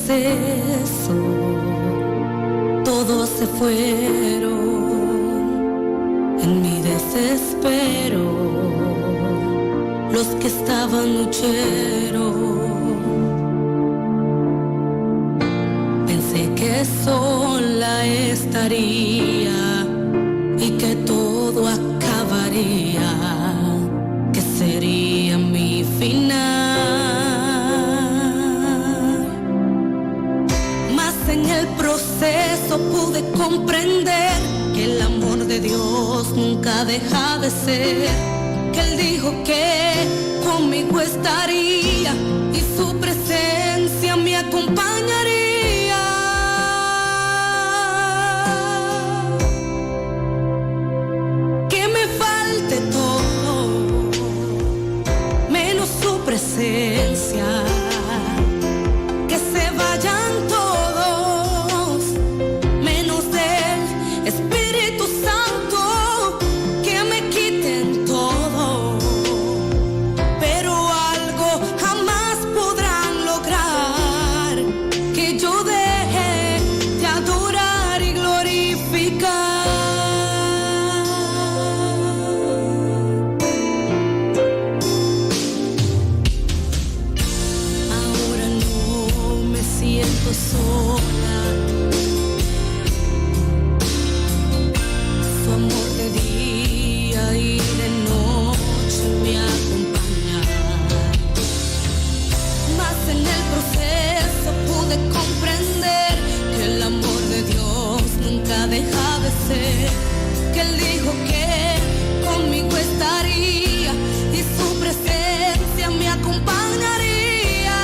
Proceso todos se fueron, en mi desespero los que estaban huyeron. Pensé que sola estaría y que todo acabaría, que sería mi final. Mas en el proceso pude comprender que el amor de Dios nunca deja de ser, que Él dijo que conmigo estaría y su presencia me acompañaría. Que me falte todo, menos su presencia. Que se vayan todos, menos del Espíritu Santo. Que me quiten todo, pero algo jamás podrán lograr: que yo deje de adorar y glorificar. Ahora no me siento sola. Su amor de día y de noche me acompaña. Mas en el proceso pude comprender que el amor de Dios nunca deja de ser, que Él dijo que conmigo estaría y su presencia me acompañaría.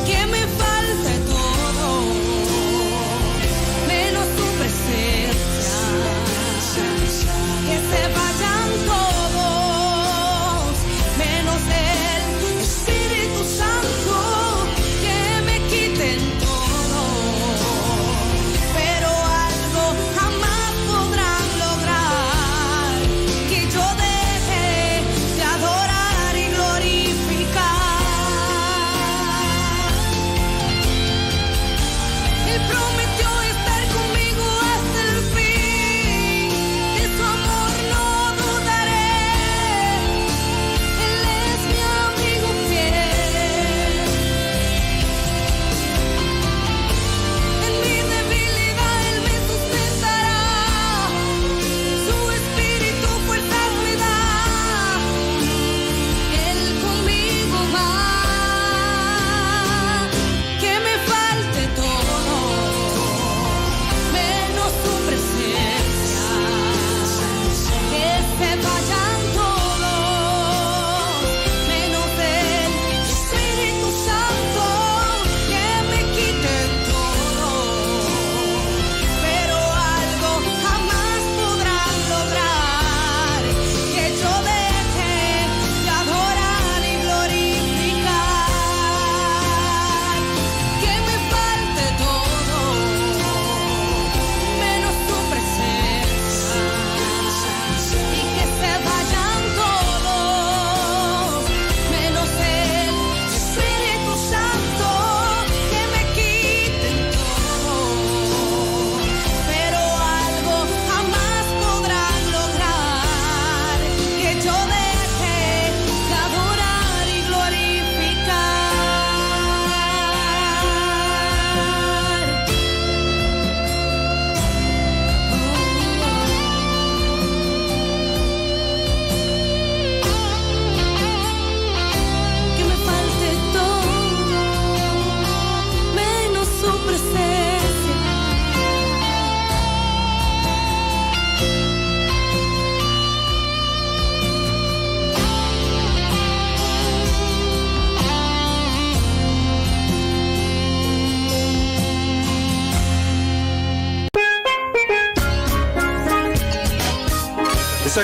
Que me falte todo, menos su presencia. Que se vayan todos, menos el Espíritu Santo. Que me quiten todo,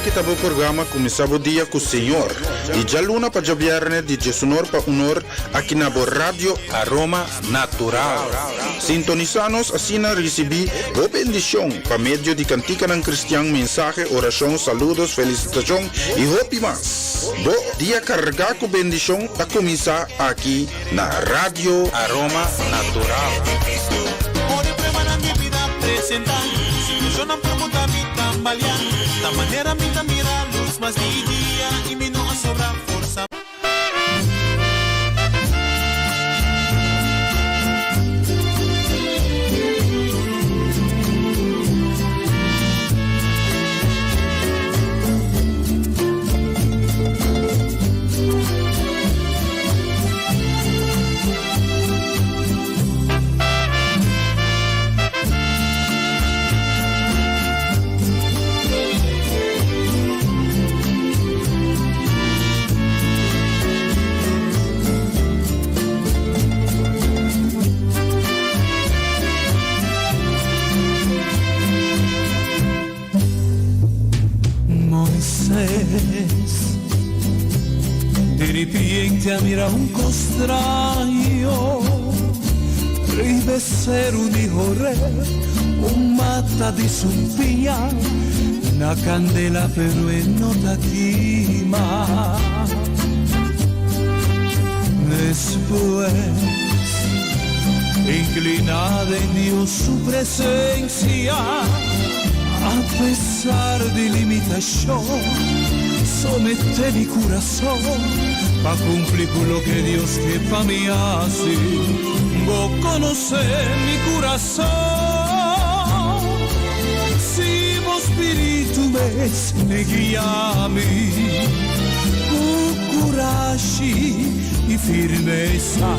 Esaki ta bo programa Kuminsá Bo Dia ku Señor, di djaluna pa djabièrnè di diesunor pa unor aki na bo Radio Aroma Natural. Sintonisá nos asina risibí bo bendishon pa medio di kantikanan kristian, mensahe, orashon, saludos, felisitashon i hopi mas. Bo dia kargá ku bendishon ta kuminsá aki na Radio Aroma Natural. Moisés di ripiente a mira un kos straño riba e seru di Horeb, un mata di sumpiña na kandela pero e no ta kima. Despues, inclina den Dios su presencia, a pesar di limitacion, somete mi curason pa cumpli cu loke Dios ke pa mi haci. Bo conoce mi curason, si bo spiritu mes me guia mi cu curashi i firmesa.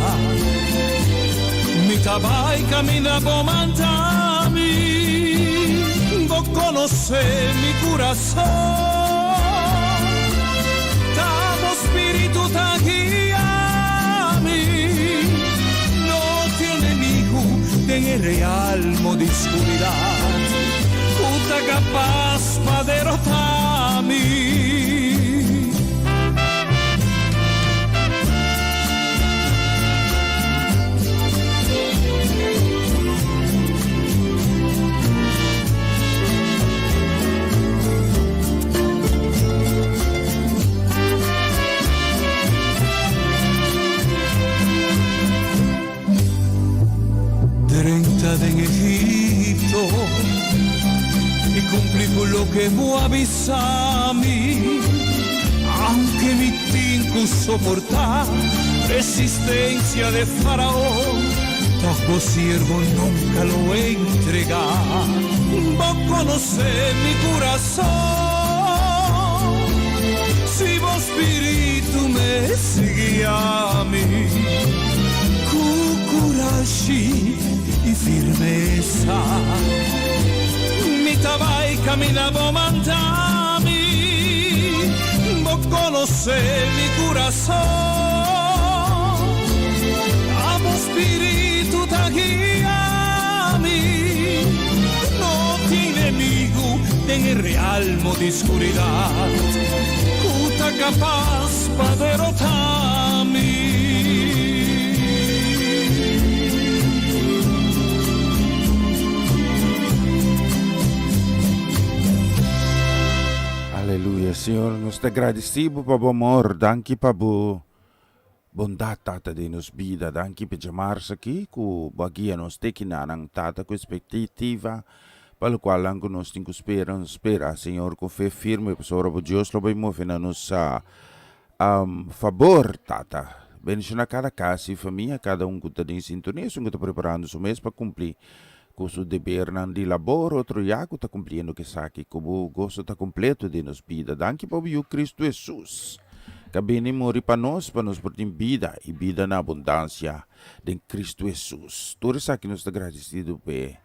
Mi ta bai caminda bo manda mi, bo conoce mi curason. Ta bo spiritu ta guia mi, no tin enemigo den e realmo di scuridad cu ta capas pa derota mi. Drenta den Egipto i kumpli ku loke bo a bisa mi, aunke mi tin ku soportá resistencia de Faraon, tòg bo siervo nunka lo entregá. Bo konosé mi kurason, si bo spiritu mester guia mi ku kurashi i firmesa. Mi ta bai kaminda bo manda mi, bo konosé mi kurason. Ta bo spiritu ta guia mi, no tin enemigu den e realmo di skuridat ku ta kapas pa derotá mi. Aleluya Señor nos ta gradeci bo pa bo amor danki pa bo bondad Tata den nos bida danki pa djamarsa aki cu bo a guia nos te kinanan Tata cu expectativa pa locual nan cu nos tin cu spera nos spera Señor cu fe firme pasobra bo Dios lo bay move na nos fabor Tata bendiciona cada cas y famia cada un cu ta den sintonia esun cu ta preparando su mes pa cumpli cu su debernan di labor otro ya cu ta cumpliendo cu esaki cu bo goso ta completo den nos bida danki pa bo yu Cristo Jesus ca bini muri pa nos pa nos por tin bida y bida na abundancia den Cristo Jesus tur esaki nos ta gradicido p'e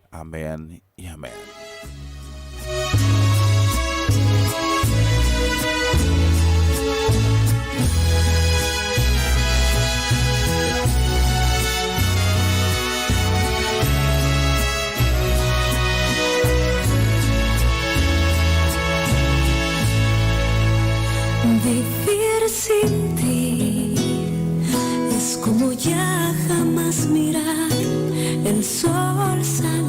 amen y amen. Vivir sin ti es como ya jamás mirar el sol salir.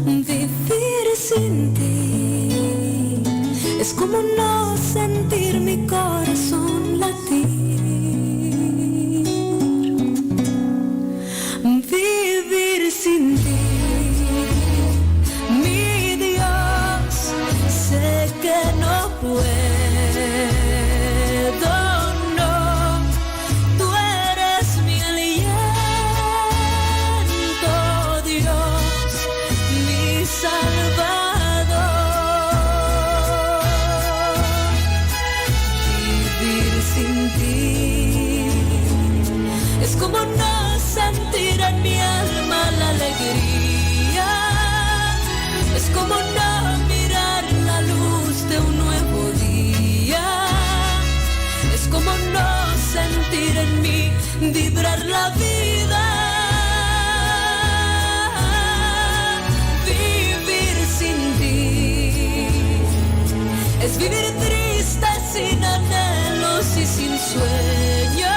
Vivir sin ti es como no sentir mi corazón latir. Vivir sin ti, mi Dios, sé que no puedo, no. Tú eres mi aliento, Dios, mi Salvador. Vivir sin ti es como no sentir en mi alma la alegría. Es como no mirar la luz de un nuevo día. Es como no sentir en mí vibrar la vida. Vivir sin ti es vivir triste sin anhelos y sin sueños,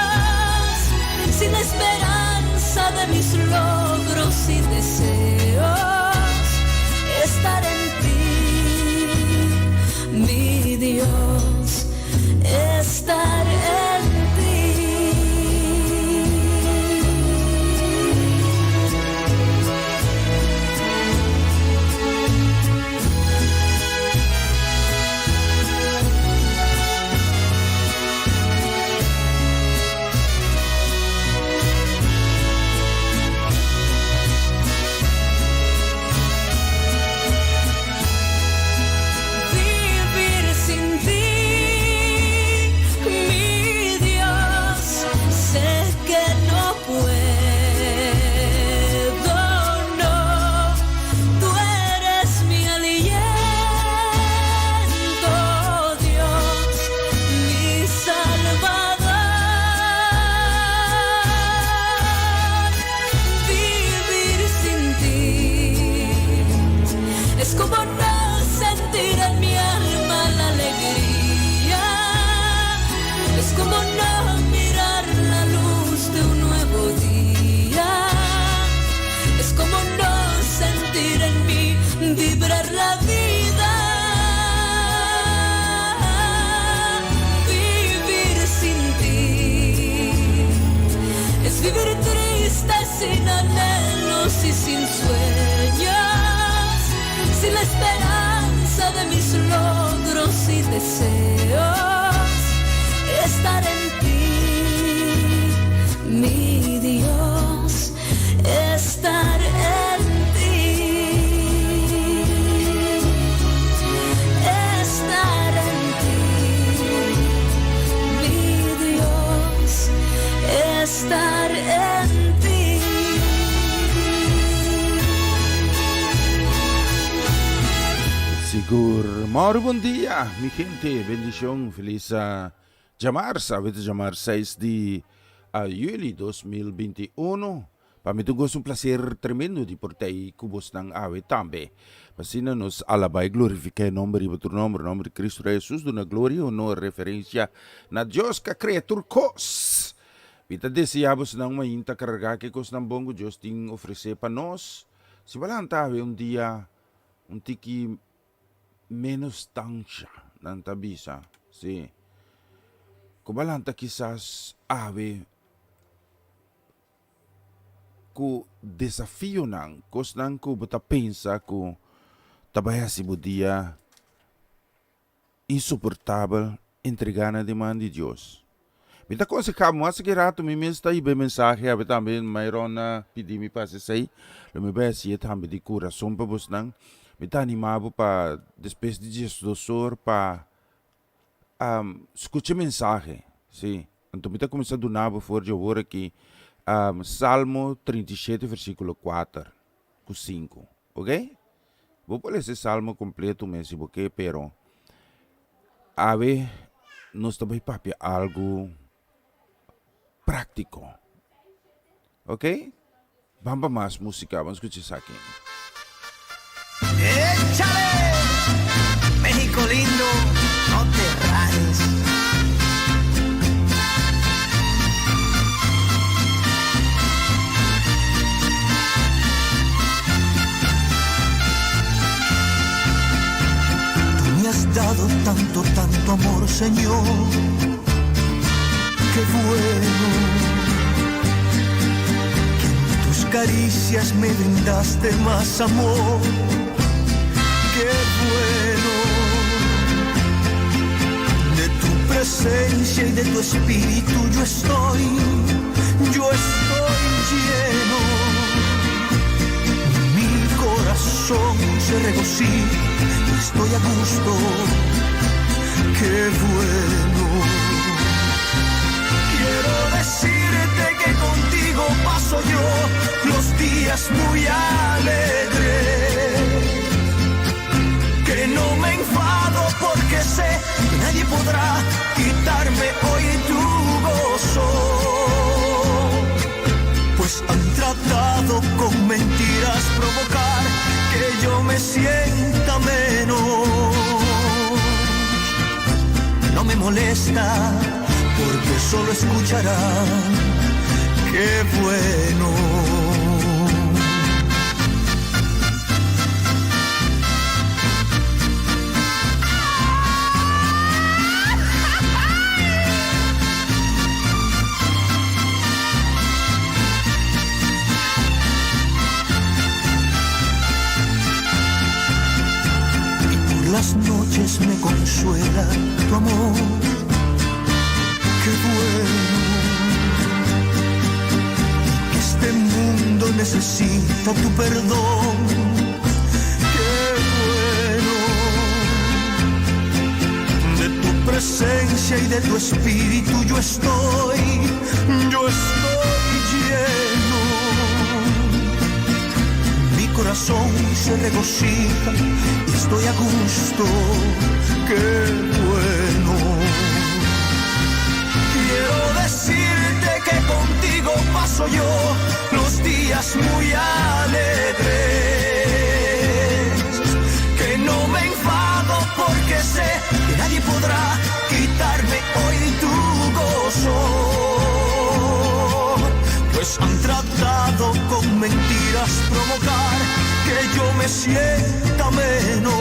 sin la esperanza de mis logros y deseos. Estar en ti, mi Dios, estar en ti. Vivir sin ti, mi Dios, sé que no puedo, no. Tú eres mi aliento, Dios, mi Salvador. Vivir sin ti es como no sentir en mi alma la alegría. Es como no mirar la luz de un nuevo día. Es como no sentir en mí vibrar la vida. Vivir sin ti es vivir triste sin anhelos y sin sueños, sin la esperanza de mis logros y deseos. Estar en ti, mi Dios, estar en ti. Estar en ti, mi Dios, estar en ti. Sigur. Mauro, bon dia, mi hende. Bendishon. Felis djamars. Awe ta djamars 6 di yüli 2021. Pa mi ta un plaser tremendo di por ta ku boso awe tambe. Asina nos alabá i glorifiká e nòmber i tur nòmber, nòmber di Kristu Hesus, duna gloria, honor, reverensia na Dios ku a krea tur kos. Mi ta deseá boso un mainta kargá ku kosnan bon ku Dios tin ofresé pa nos. Si bo lanta un dia un tiki menos tansha, nan ta bisa, si. Ku bo lanta kisas awe ku desafionan, kosnan ku bo ta pensa ku ta bai hasi bo dia insoportabel, entregá na man di Dios. Mi ta konsehá, mas ku ratu mi mes ta hiba mensahe, awe tambe Myron a pidi mi pa esei, lo mi bai hasi tambe di kurason pa bosnan. Mi ta animá bo pa despues di 12 or pa skucha mensahe, si. Anto mi ta kuminsá duna bo for di awor aki Salmo 37 versíkulo 4 ku 5, ok? Bo por lesa e salmo kompleto mes si bo ke, pero awe nos ta bai papia algu práktiko, ok? Ban pa mas músika, ban skucha esaki. ¡Échale! México lindo. Dado tanto, tanto amor, Señor. Qué bueno que en tus caricias me brindaste más amor. Qué bueno de tu presencia y de tu espíritu yo estoy, yo estoy lleno. Mi corazón se regocija, estoy a gusto. Qué bueno. Quiero decirte que contigo paso yo los días muy alegres. Que no me enfado porque sé que nadie podrá quitarme hoy tu gozo. Pues han tratado con mentiras provocar que yo me sienta menos. No me molesta porque solo escucharán qué bueno. Y por las noches me consuela tu amor. Qué bueno. Y que este mundo necesita tu perdón. Qué bueno. De tu presencia y de tu espíritu yo estoy lleno. Mi corazón se regocija y estoy a gusto. Qué bueno. Quiero decirte que contigo paso yo los días muy alegres. Que no me enfado porque sé que nadie podrá quitarme hoy tu gozo. Pues han tratado con mentiras provocar que yo me sienta menos.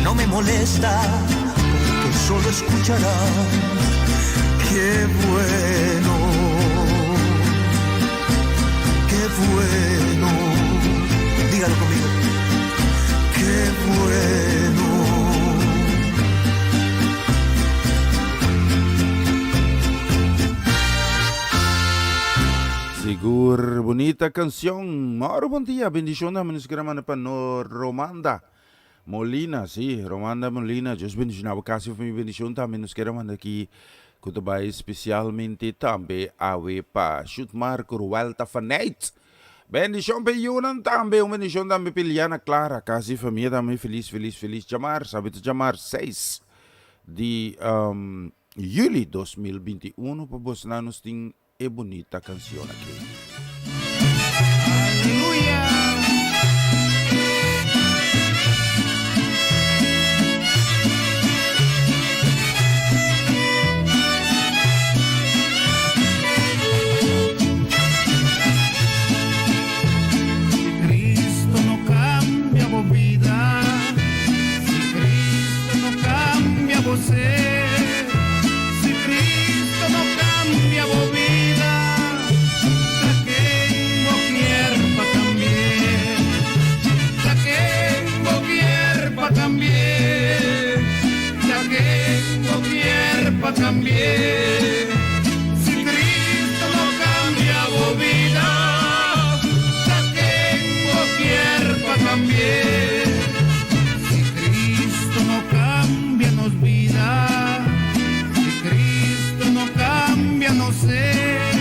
No me molesta porque solo escucharán qué bueno, qué bueno. Dígalo conmigo. Qué bueno. Sigur bunita cancion. Mauro, bon dia. Bendicion na nos manda pa no Romanda Molina, si, Romanda Molina. Dios bendiciona casi mi bendicion tambe nos kier manda aki cu bay specialmente tambe awe pa Shutmar Vuelta Faneit. Bendicion pa Yunan tambe, un bendicion tambe pa Liana Clara, casi famia tambe feliz, feliz, feliz. Djamars, sabi djamars 6 di juli 2021 pa boso nos tin e bunita cancion aki. Aleluya. Si Cristo no cambia bo bida, si Cristo no cambia bo, si Cristo no cambia bo bida, ta ken bo kier pa cambia, ta ken bo kier pa cambia, ta ken bo kier pa cambia. Si Cristo no cambia bo bida, ta ken bo kier pa cambia. Si Cristo no cambia nos bida, si Cristo no cambia nos ser,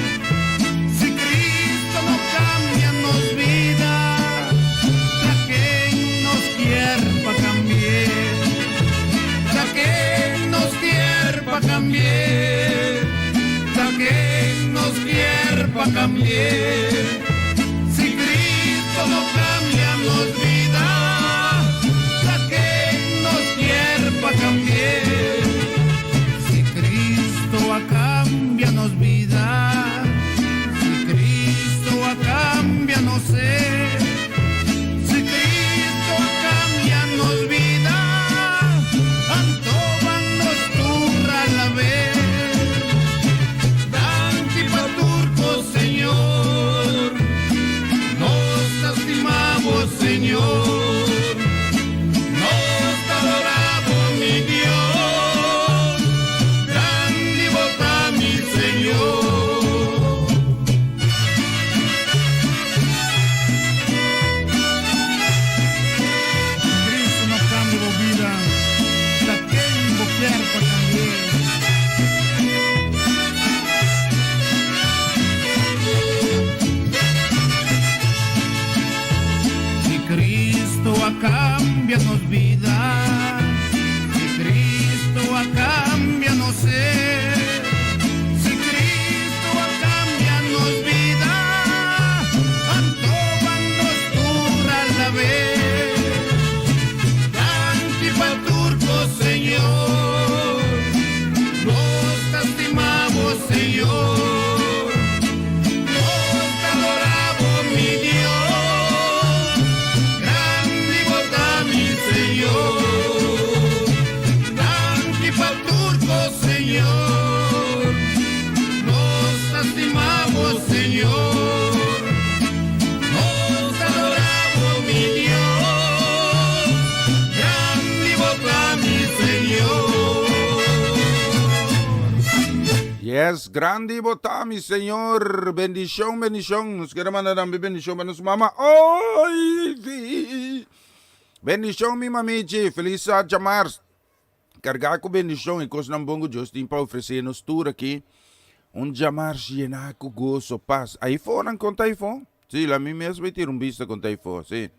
si Cristo no cambia nos bida, ta ken nos kier pa cambia, ta ken nos kier pa cambia, ta ken nos kier pa cambia. Si Cristo no cambia nos bida, ta ken nos kier pa cambia. Si Cristo a cambia nos bida, si Cristo a cambia nos ser, si Cristo a cambia nos Cristo a cambia nos vida, si Cristo a cambia nos ser, si Cristo a cambia nos vida, anto ban nos tur a la vez. Danki pa tur cos, Señor, nos ta stima bo, Señor, nos ta adora bo, mi Dios, grandi bo ta, mi Señor. Danki pa tur cos, Señor, nos ta stima bo, Señor, nos ta adora bo, mi Dios, grandi bo ta, mi Señor. Yes, grandi bo ta, mi Señor. Bendicion, bendicion. Nos quiere mandar tambe bendicion pa nos mama. Ay, sí. Bendicion, mi mamichi. Feliz djamars. Carga cu bendicion y cosnan bon cu Dios tin pa ofrece nos tur aki. Un djamars llena cu gozo, paz. Ayfo nan con ta ayfo? Sí, la mi mes bay tira un bista con ta ayfo, sí.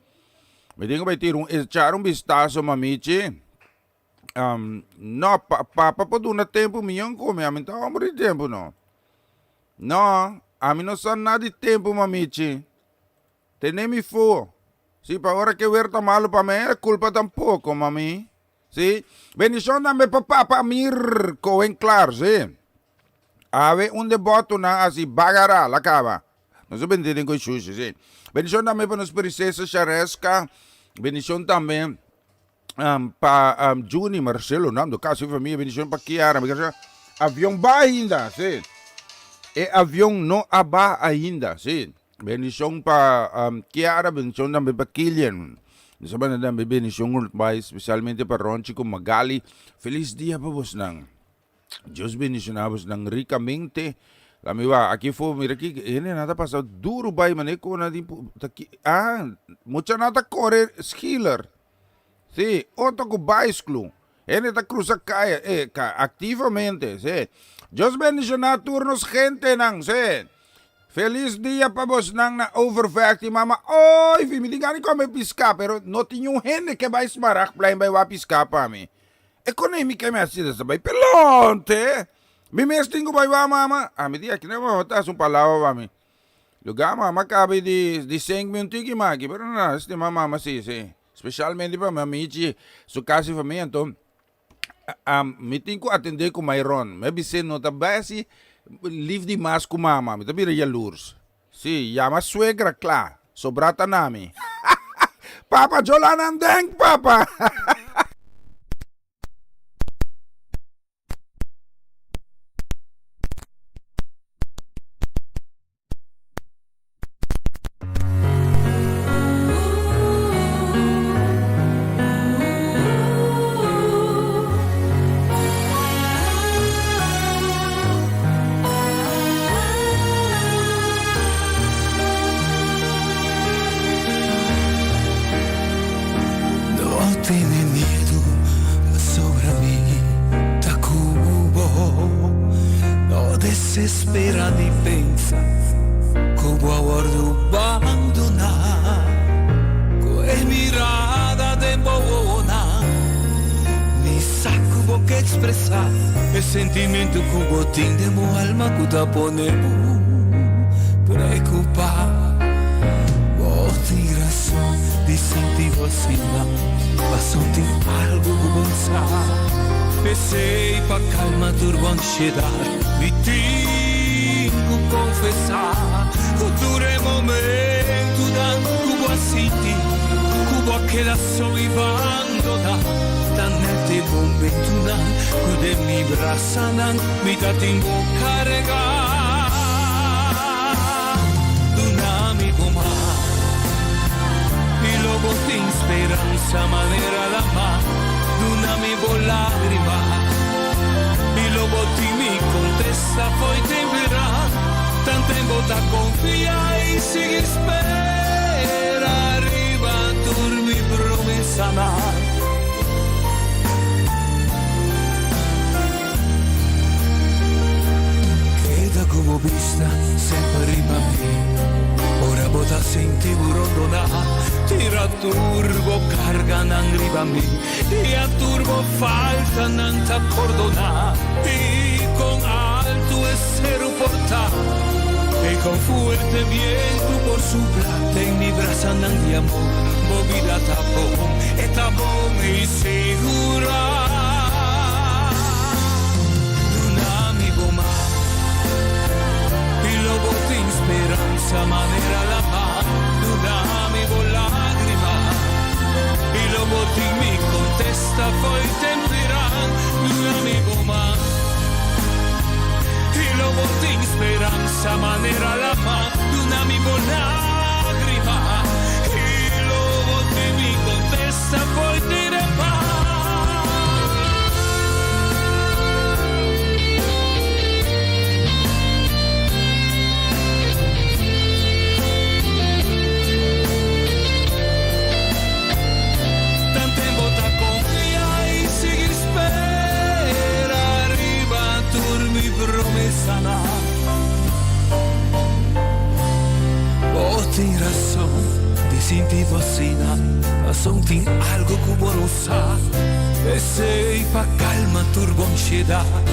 Mi tin cu bay tira un, echar un vistazo, mamichi. No, pa, papa por duna tempu, mi yon come, ami ta hombre di tempu no. No, ami no sa nada di tempu, mamichi. Tene mi fo. Si, pa ora ke weer ta malo pa mi, e culpa tampoco, mami. Si, bendicion tambe pa papa Amir Cohen Klaar, si. Awe un de botonan asi bagara, la caba. Nos a bende den cu e shushi, si. Bendicion tambe pa nos princesa Shareska. Bendicion tambe pa Juni, Marcelo, Nando, casi familia. Bendicion pa Kiara. Mi kere avion ba ainda, si. E avion no a ba ainda, si. Bendicion pa Kiara, bendicion tambe pa Kilian. Nos a manda tambe bendicion bai specialmente pa Ronchi cu Magali. Feliz dia pa bosnan. Dios bendiciona bosnan ricamente. La mi wa aki fo mira ki hende nan ta pasa duro bai mane ku nan tin ta ki ah mucha nan ta kore schieler. Si, otro ku baisklu. Hende ta krusa kaya eh ka aktivamente si. Dios bendiciona tur nos gentenan si. Feliz dia pa bosnan na Overvecht y mama oy mi tin gana di kome piská pero no tin niun hende ke bai Smaragdplein bai wak piská pa mi. E konei mi keme hasi ta bai pelonte. Mi mes tin ku bai wak mama. Ami di aki na mama ta hasi un palabra pa mi. Lugar mama kabe di di sink mi un tiki maki pero na stima mama si si. Specialmente pa mi amichi su kas y famia anto mi tin ku atende ku Myron. Mi a bis'é no ta bai hasi lif di mas ku mama mi ta bira yalurs. Si yama suegra kla sobra ta na mi. Papa jola nan denk papa. No tene miedu pasobra mi ta ku bo. No desespera ni pensa ku bo a wòrdu bandoná. Ku e mirada den bo wowonan mi sa ku bo ke ekspresá e sentimentu ku bo tin den bo alma ku ta pone bo preokupá. Bo tin rason di sinti bo asina, paso tin algu ku bo sa. P'esei pa kalma tur bo ansiedat mi tin ku konfesá ku tur e momentunan ku bo a sinti ku bo a keda so i bandoná ta nèt e momentunan ku den mi brasanan mi ta tin bo karegá. Duna mi bo man i lo bo tin speransa manera lama. Duna mi bo lágrima i lo bo tin mi kontesta fo'i tempera. Tanten bo ta konfia i sigui spera riba tur mi promesanan. Keda ku bo bista semper riba mi. Ora bo ta sinti bo rondoná, tira tur bo. carga nan riba mi y a tur bo faltanan ta pordona. Y con alto e seru por ta y con fuerte bientu por supla, den mi brasanan di amor bo bida ta bon, e ta bon y sigura. Duna mi bo man y lo bo tin speransa manera lama. Duna mi bo lagrima y lo bo tin mi contesta fo'i temberan. Duna mi bo man y lo bo tin speransa manera lama. Duna mi bo lagrima y lo bo tin mi contesta fo'i temberan. Tanten bo ta confia y sigui spera riba tur mi promesanan. Bo tin rason di sinti bo asina, paso tin algo cu bo no sa. Pesey pa calma tur bo ansiedad,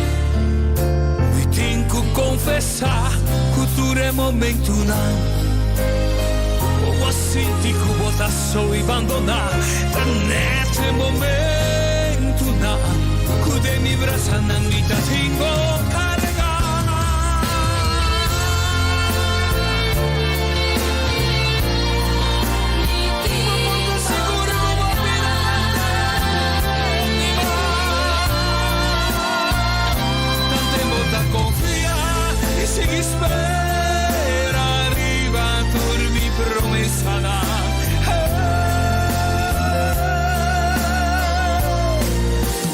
mi tin cu confesa cu tur e momentonan cu bo a sinti cu bo ta so y bandona, ta net e momentonan cu den mi brasanan mi ta tin bo carga. Bo por ta sigur cu bo bida ta den mi man. Tanten bo ta confia y sigui spera riba tur mi promesanan.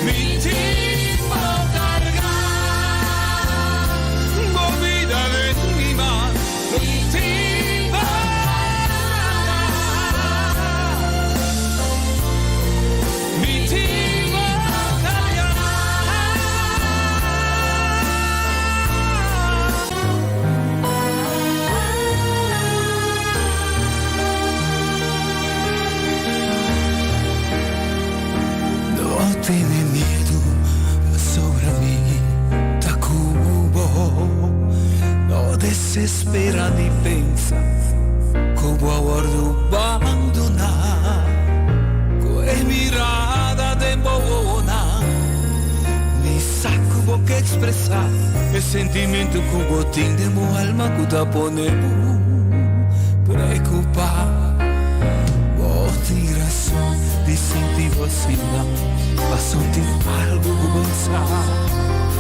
Mi tin bo carga, bo bida den mi man. Mi tin bo carga, mi tin bo carga. No tene miedo, pasobra mi ta cu bo. No desespera ni pensa cu bo a wordo bandona. Cu e mirada den bo wowonan, mi sa cu bo ke expresa e sentimento cu bo tin den bo alma cu ta pone bo preocupa. Bo tin rason di sinti bo asina, paso tin algo cu bo sa.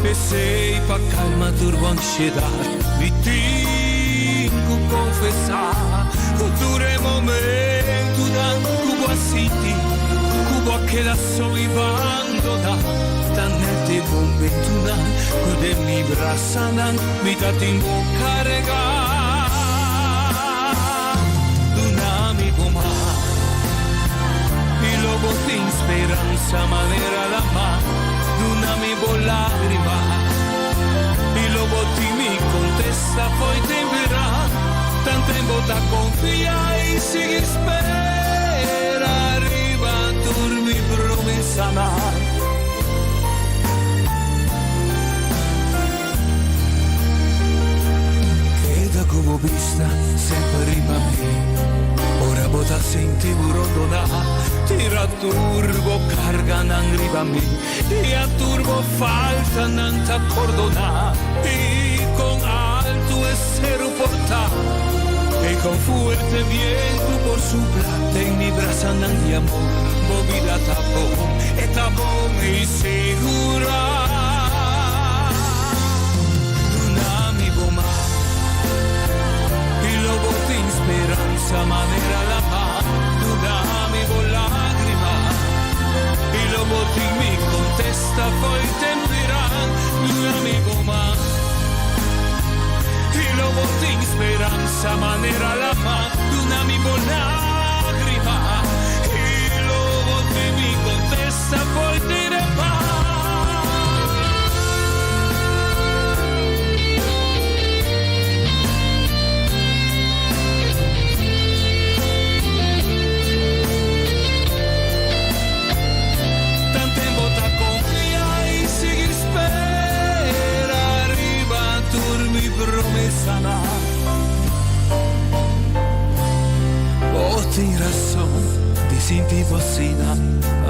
Pesey pa calma tur bo ansiedad, mi tin cu confesa cu tur e momentonan cu bo a sinti cu bo a keda so y bandona, ta net e momentonan cu den mi brasanan mi ta tin bo carga. Duna mi bo man y lo bo tin speransa manera lama. Duna mi bo lagrima y lo bo tin mi contesta fo'i temberan. Tanten bo ta confia y sigui spera riba tur mi promesanan. Keda cu bo bista semper riba mi, ora bo ta sinti bo rondona. Tira tur bo carganan riba mi y a tur bo faltanan ta pordona. Y con alto e seru por ta y con fuerte bientu por supla, den mi brasanan di amor bo bida ta bon, e ta bon y sigura. Duna mi bo man y lo bo tin speransa manera lama. Duna mi bo lagrima y lo bo tin mi contesta fo'i temberan. Duna mi bo man y lo bo tin speransa manera lama. Duna mi bo lagrima y lo bo tin mi contesta fo'i temberan.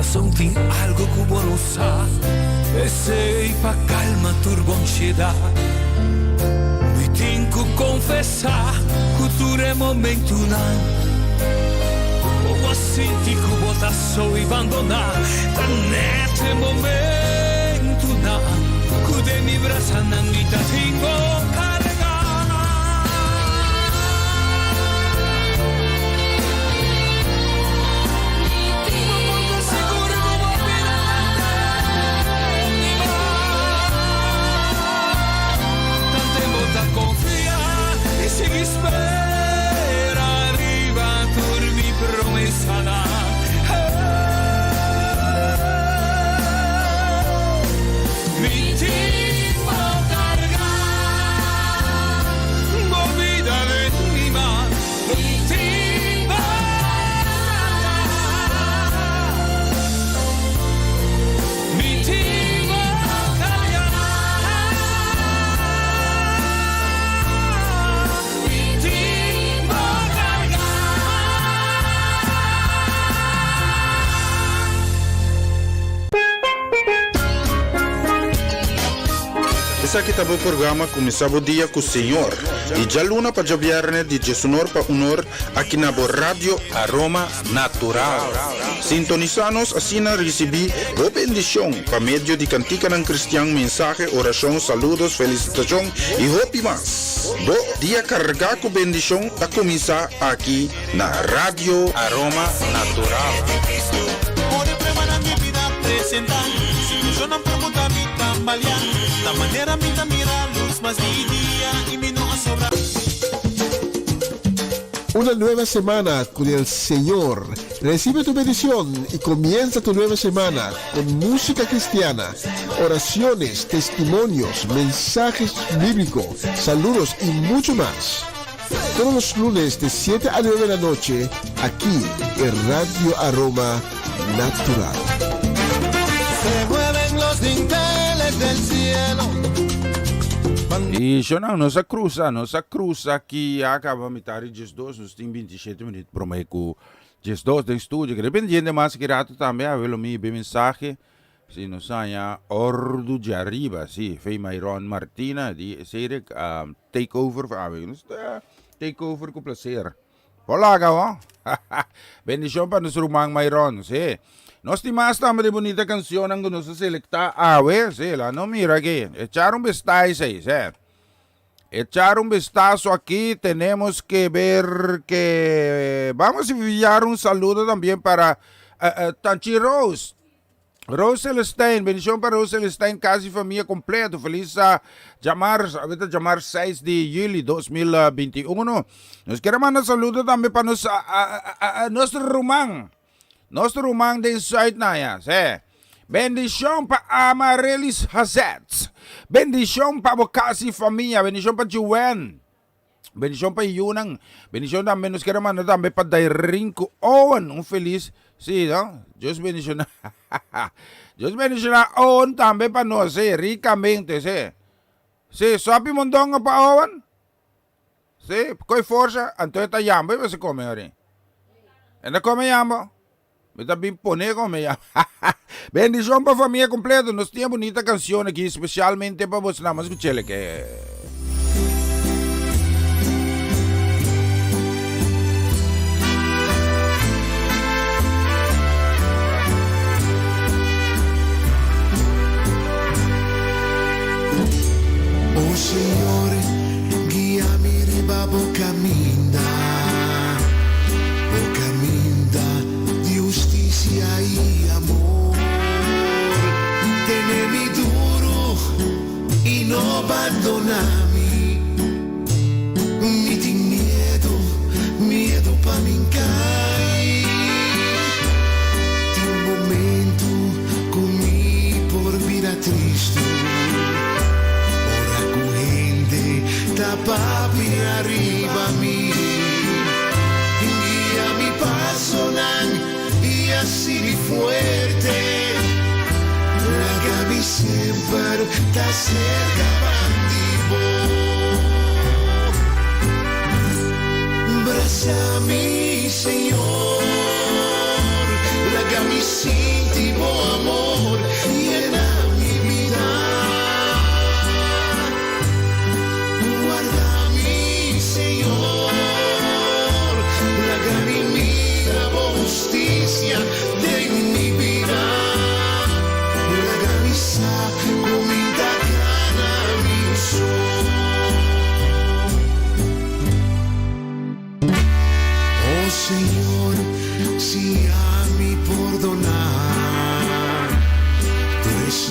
Corazón tin algo cu bo no sa Esey pa calma tur bo ansiedad Mi tin cu confesa cu tur e momentunan Bo a sinti cu bo ta so y bandona Ta net e momentunan Cu den mi brasanan mi ta tin bo carga. Esaki ta bo programa Kuminsá Bo Dia ku Señor, di djaluna pa djabièrnè di djesunor pa unor aki na bo Radio Aroma Natural. Sintonisá nos asina risibí bo bendishon pa medio di kantikanan kristian, mensahe, orashon, saludos, felisitashon i hopi mas. Bo dia kargá ku bendishon ta kuminsá aki na Radio Aroma Natural. Una nueva semana con el Señor. Recibe tu bendición y comienza tu nueva semana con música cristiana, oraciones, testimonios, mensajes bíblicos, saludos y mucho más. Todos los lunes de 7 a 9 de la noche, aquí en Radio Aroma Natural. Se mueven los dinteles del cielo. Y shonan, nos a cruza, nos a cruza aki ya caba mitad di 12, nos tin 27 minuut prome cu 12 den studio. Kere pendiente mas ki rato tambe, a lo mi be mensahe. Si nos haña ordu djariba, si, Fey Myron Martina di Cedric a take over for awe. Nos ta take over ku placer. Por laga ho. Bendishon pa nos ruman Myron, si. Nos tin mas tambe di bunita cancionnan ku nos a selecta awe, si, la no mira aki. Echar un vistazo ahí, si. Echar un vistazo aquí, tenemos que ver que vamos a enviar un saludo también para uh, uh, Tanchi Rose. Rose Celestijn, bendición para Rose Celestijn, casi familia completo. Feliz uh, llamar, ahorita llamar 6 de juli 2021. Nos quiere mandar saludo también para nos, a, nuestro rumán. Nuestro rumán de Zuid Naya, sí. Bendición pa Amarelis Hazet. Bendición pa bo casi familia. Bendición pa Juwen. Bendishon pa e yunan. Bendishon tambe nos kier a manda tambe pa Dairinko Owen. Un felis, sí, no? Dios bendiciona. Dios bendiciona Owen tambe pa nos, sí, ricamente, sí. Sí, sopi mondongo pa Owen. Sí, koe forsa, anto e ta yambo e mester come ori. E ta come yambo. Mi ta bin pone come yambo. Bendishon pa famia completo. Nos tin e bunita cancion aki specialmente pa bosnan. Mas escuchele ke. O Señor, guia mi riba bo caminda, bo caminda di husticia y amor. Tene mi duro y no bandona mi. Mi tin miedo, miedo pa mi cay. Tin momento cu mi por bira tristo, ora cu hende ta papia riba mi. Guia mi pasonan y haci mi fuerte, laga mi semper ta cerca bandi bo. Brasa mi, Señor, laga mi sinti.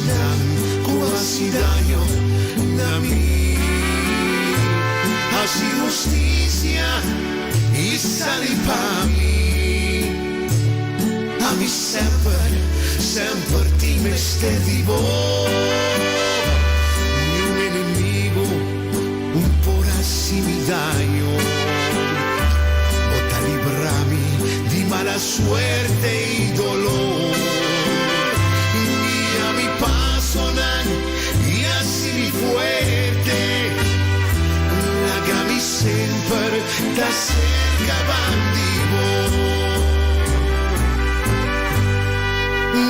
esnan ku hasi daño na mi. Hasi hustisia i sali pa mi. Ami semper, semper tin mester di bo. Niun enemigo un por hasi mi daño. Bo ta libra mi di mala suerte i dolor. Guia mi pasonan i hasi mi fuerte. Laga mi semper ta serka bandi bo.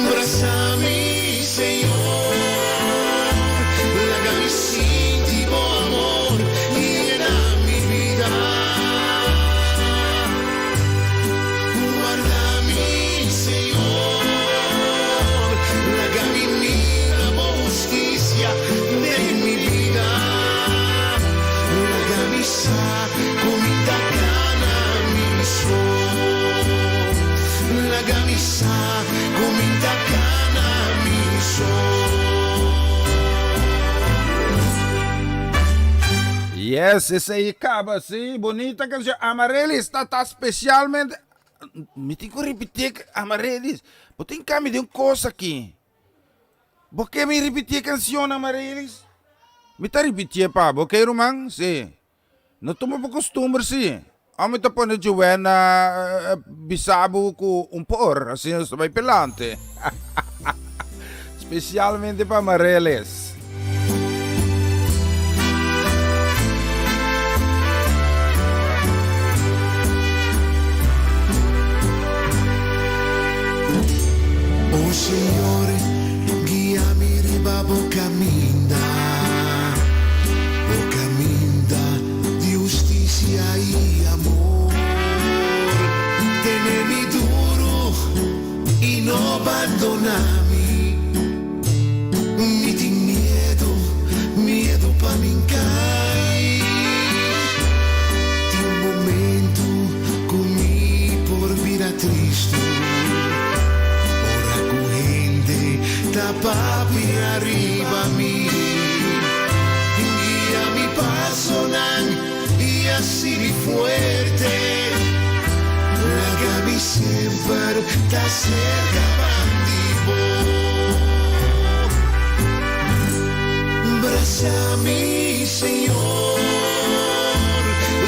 Brasa mi, Señor. Laga mi sinti bo amor yena mi bida. Warda mi, Señor. Laga mi mira bo hustisia den mi bida. Laga mi sa ku mi ta kana mi so. Laga mi sa ku mi ta kana mi so. Yes, esei kaba, si, bunita kanshon. Amarelis ta ta spesialmente. Mi tin ku ripití Amarelis. Bo tin kambia di un kos aki. Bo ke mi ripití e kanshon, Amarelis? Mi ta ripitié pa bo, oke ruman? Si. No tuma bo kostumber si. Ò mi ta pone Joanna bisa bo ku un por, asina nos ta bai pelante. Spesialmente pa Amarelis. O Señor, guia mi riba bo caminda, bo caminda di husticia y amor. Tene mi duro y no bandona mi. Mi tin miedo, miedo pa mi cay. Tin momento cu mi por bira tristo. Ora cu hende ta papia riba mi. Guia mi pasonan y haci mi fuerte. Laga mi semper ta cerca bandi bo. Brasa mi, Señor.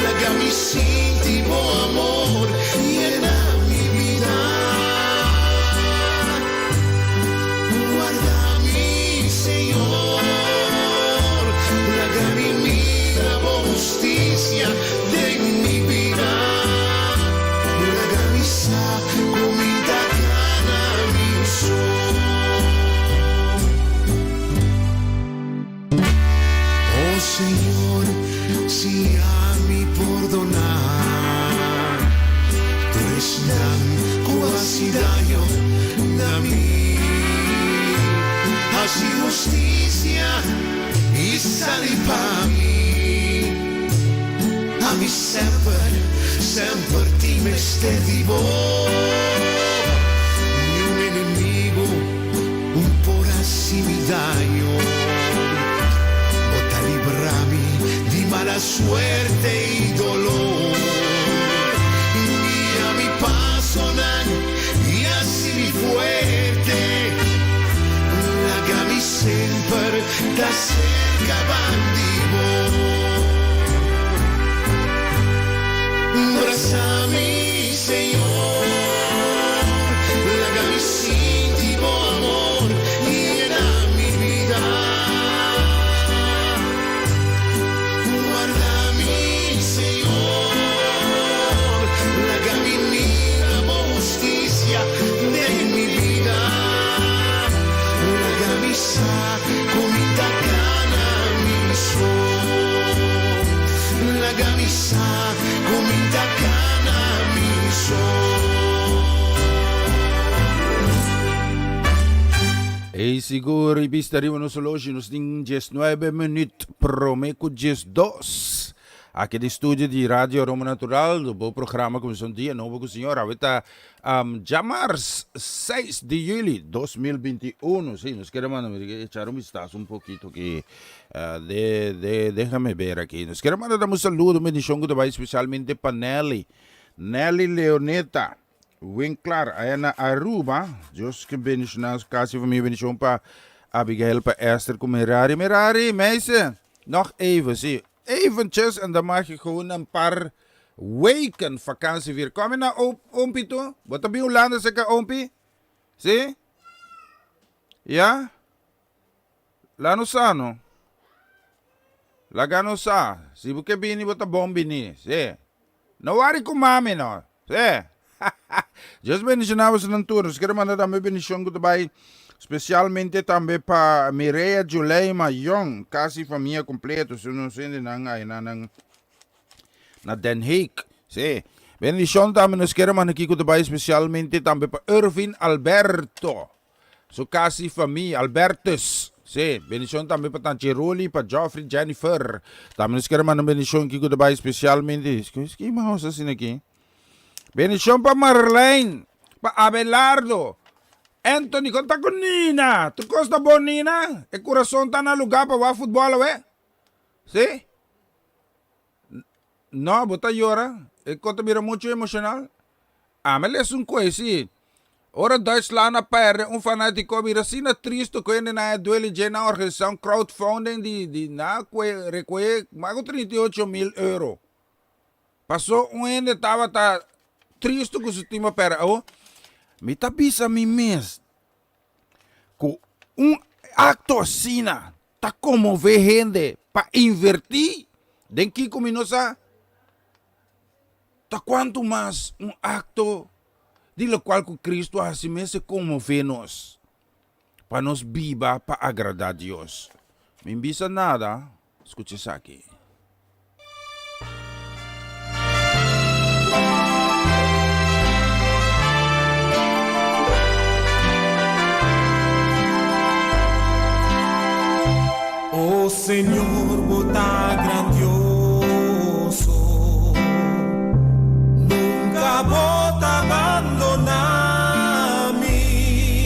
Laga mi sinti bo amor yena mi bida. Warda mi, Señor. Laga mi mira bo husticia den mi bida. Laga mi sa ku mi ta kana mi so. Oh Señor, siña mi pordona. Tur esnan ku hasi daño na mi. Hasi husticia y sali pa mi. Ami semper, semper tin mester di bo. Niun enemigo un por hasi mi daño. Bo ta libra mi di mala suerte y dolor. Guia mi pasonan y hasi mi fuerte. Laga mi semper ta cerca bandi bo. Brasa mi, Señor. Laga mi sinti bo amor yena mi bida. Warda mi, Señor. Laga mi mira bo husticia den mi bida. Laga mi sa ku mi ta kana mi so. Laga mi sa ku mi ta kana mi so. Ey sigur y bista riba nos oloshi nos tin 19 minuut prome cu 12. Aki di studio di Radio Aroma Natural, bo programa Kuminsá un Dia Nobo ku Señor. Awe ta um, djamars 6 di juli 2021. Sí, nos kere manda echar un vistazo un poquito aki. Uh, de, de, déjame ver aki. Nos kere manda un saludo, un bendicion ku ta bai especialmente pa Nelly. Nelly Leoneta. Winklar, aya na Aruba. Dios ke bendiciona casi familia bendicion pa Abigail, pa Esther ku Merari. Merari, meisje, nog even, sí. Eventjes en dan mag je gewoon een paar weken vakantie vieren. Kom je naar Oompie toe? Bo ta bin Hulanda serka Oompie? Sí? Ja? La nos sa no. Laga nos sa. Si bo ke bini bo ta bon bini. Sí. No wari ku mami no. Sí. Dios bendiciona bosonan tur. Nos kere manda tambe bendicion ku ta bai specialmente tambe pa Mireya Juleima Young, casi famia completo. Si nos hendenan ayna nan na Den Haag. Sí. Bendicion tambe nos kere manda aki ku ta bai specialmente tambe pa Irvin Alberto. Su casa y famia, Albertus. Sí, bendicion tambe pa Tanchi Ruli, pa Geoffrey, Jennifer. Tambe nos quiere manda un bendicion aquí ku ta bai especialmente. Ki mas asina aki? Bendicion pa Marlene, pa Abelardo, Anthony, kon ta ku Nina? Tur kos ta bon Nina? E kurason ta na lugar pa wak futbol awe? Sí? No, bo ta yora. E kos ta bira muchu emocional. Ami a lesa un koe si. Ora Duitsland a perde, un fanatiko a bira asina tristu ku hende nan a duele dje nan organisá un crowdfunding di di nan a koe rekohe mas ku 38 mil euro. Paso un hende tabata tristu ku su team a perde. Awo, mi ta bisa mi mes ku un akto asina ta konmové hende pa invertí den kiko mi no sa. Ta kuantu mas un akto di lokual ku Kristu a hasi mester konmové nos pa nos biba pa agradá Dios. Mi n bisa nada, skucha esaki. O Señor, bo ta grandioso, nunca bo ta bandona mi.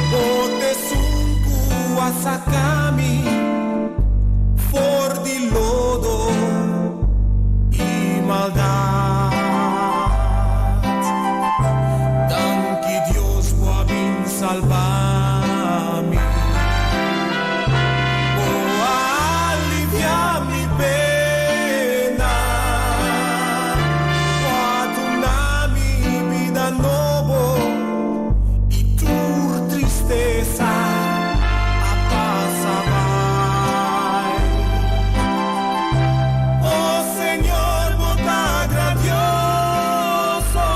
Bo t'esun cu a saca mi for di lodo y maldad. Danki Dios bo a bin salba mi. Bo a alivia mi pena. Bo a duna mi bida nobo y tur tristesa a pasa bai. Oh Señor, bo ta grandioso,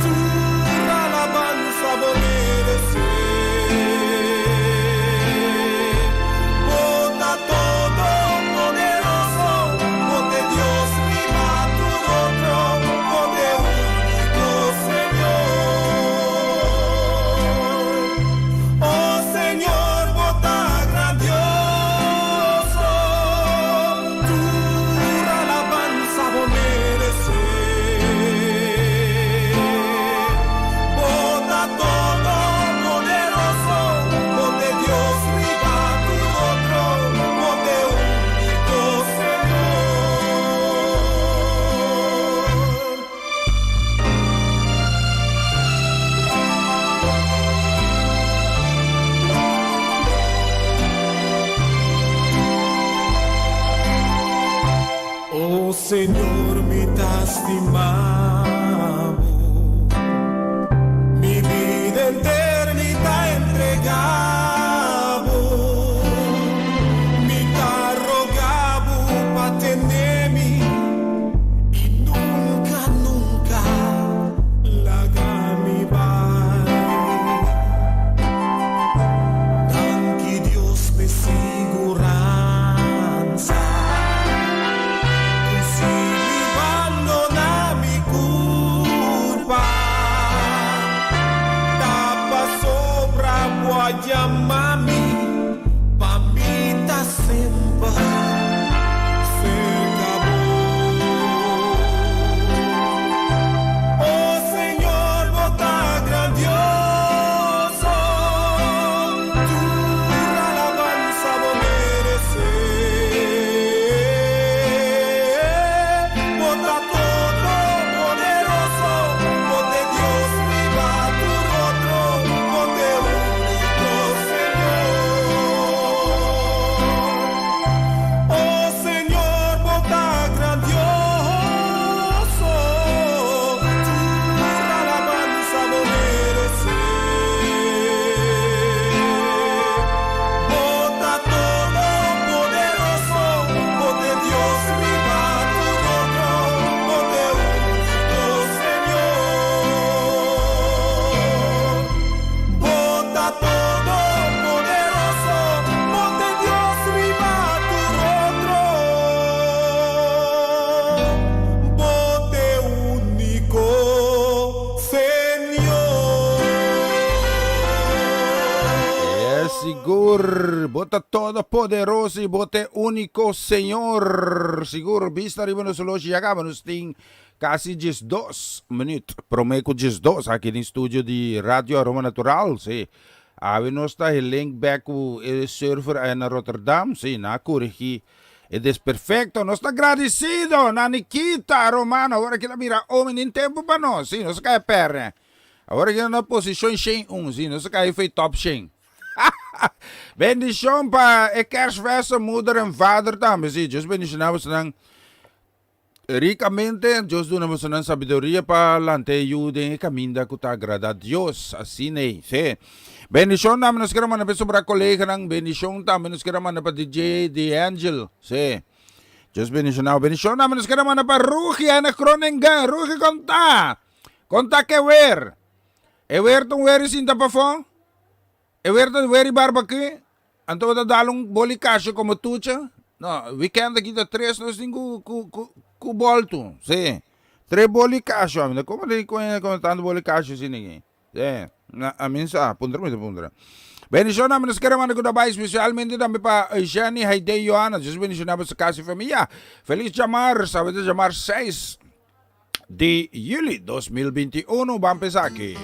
tur alabansa bo meresé. Bo ta todopoderoso, bo t'e Dios riba tur otro, bo t'e úniko Señor. Oh Señor, bo ta grandioso, tur alabansa bo meresé. Bo ta todopoderoso, bo t'e Dios riba tur otro, bo t'e úniko Señor. O Señor, mi ta stima bo, mi bida enter mi ta entrega bo. Mi ta roga bo pa tene mi i nunka, nunka laga mi bai. Danki Dios p'e siguransa ku si mi bandona mi kurpa, ta pasobra bo a yama mi pa mi ta semper, semper. Sigur, bo ta todopoderoso i bo ta e úniko Señor. Sigur, bista riba nos oloshi ya kaba nos tin kasi 12 minüt promé ku 12 aki den studio di Radio Aroma Natural. Sí, awe nos ta helink bèk ku e server aya na Rotterdam. Sí, nan a korigí e desperfecto. Nos ta gradisido na Nikita Romano. Awor aki ta mira omi nin tempu pa nos. Sí, nos a kai pèrdè. Awor aki na posishon shen un, sí, nos a kai fo'i top shen. Bendishon pa e kersverse moeder en vader tambe, sí. Dios bendishoná bosonan rikamente. Dios duna bosonan sabiduria pa lanta e yu den e kaminda ku ta agradá Dios. Asina ei, sí. Bendishon tambe nos kier a manda pa e sobra koleganan. Bendishon tambe nos kier a manda pa DJ D'Angel, sí. Dios bendishoná bo. Bendishon tambe nos kier a manda pa Rugi na Groningen. Rugi konta! Konta ke wer? E wer ta un wer i sinta pafó? E wer ta wer i barbecue? Anto bo ta dal un boli kasha komo tucha? No, weekend aki ta tres nos tin ku ku ku ku boltu. Sí. Tres boli kasha. Mi ta komo di komo tantu boli kasha asina aki? Sí. Na, ami sa, puntra mi ta puntra. Bendishon ami nos kere manda ku ta bai spesialmente tambe pa Eugenie Haydee Johanna. Dios bendishoná boso kas i famia. Felis djamars, awe ta djamars seis. Di juli 2021 ban p'esaki.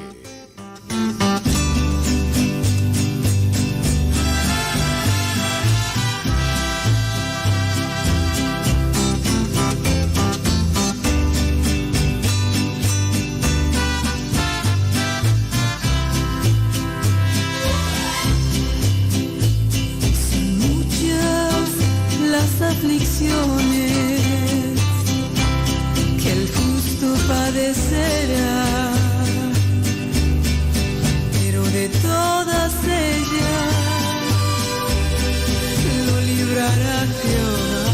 Son muchas las aflicciones que el justo padecerá, pero de todas ellas lo librará Jehová.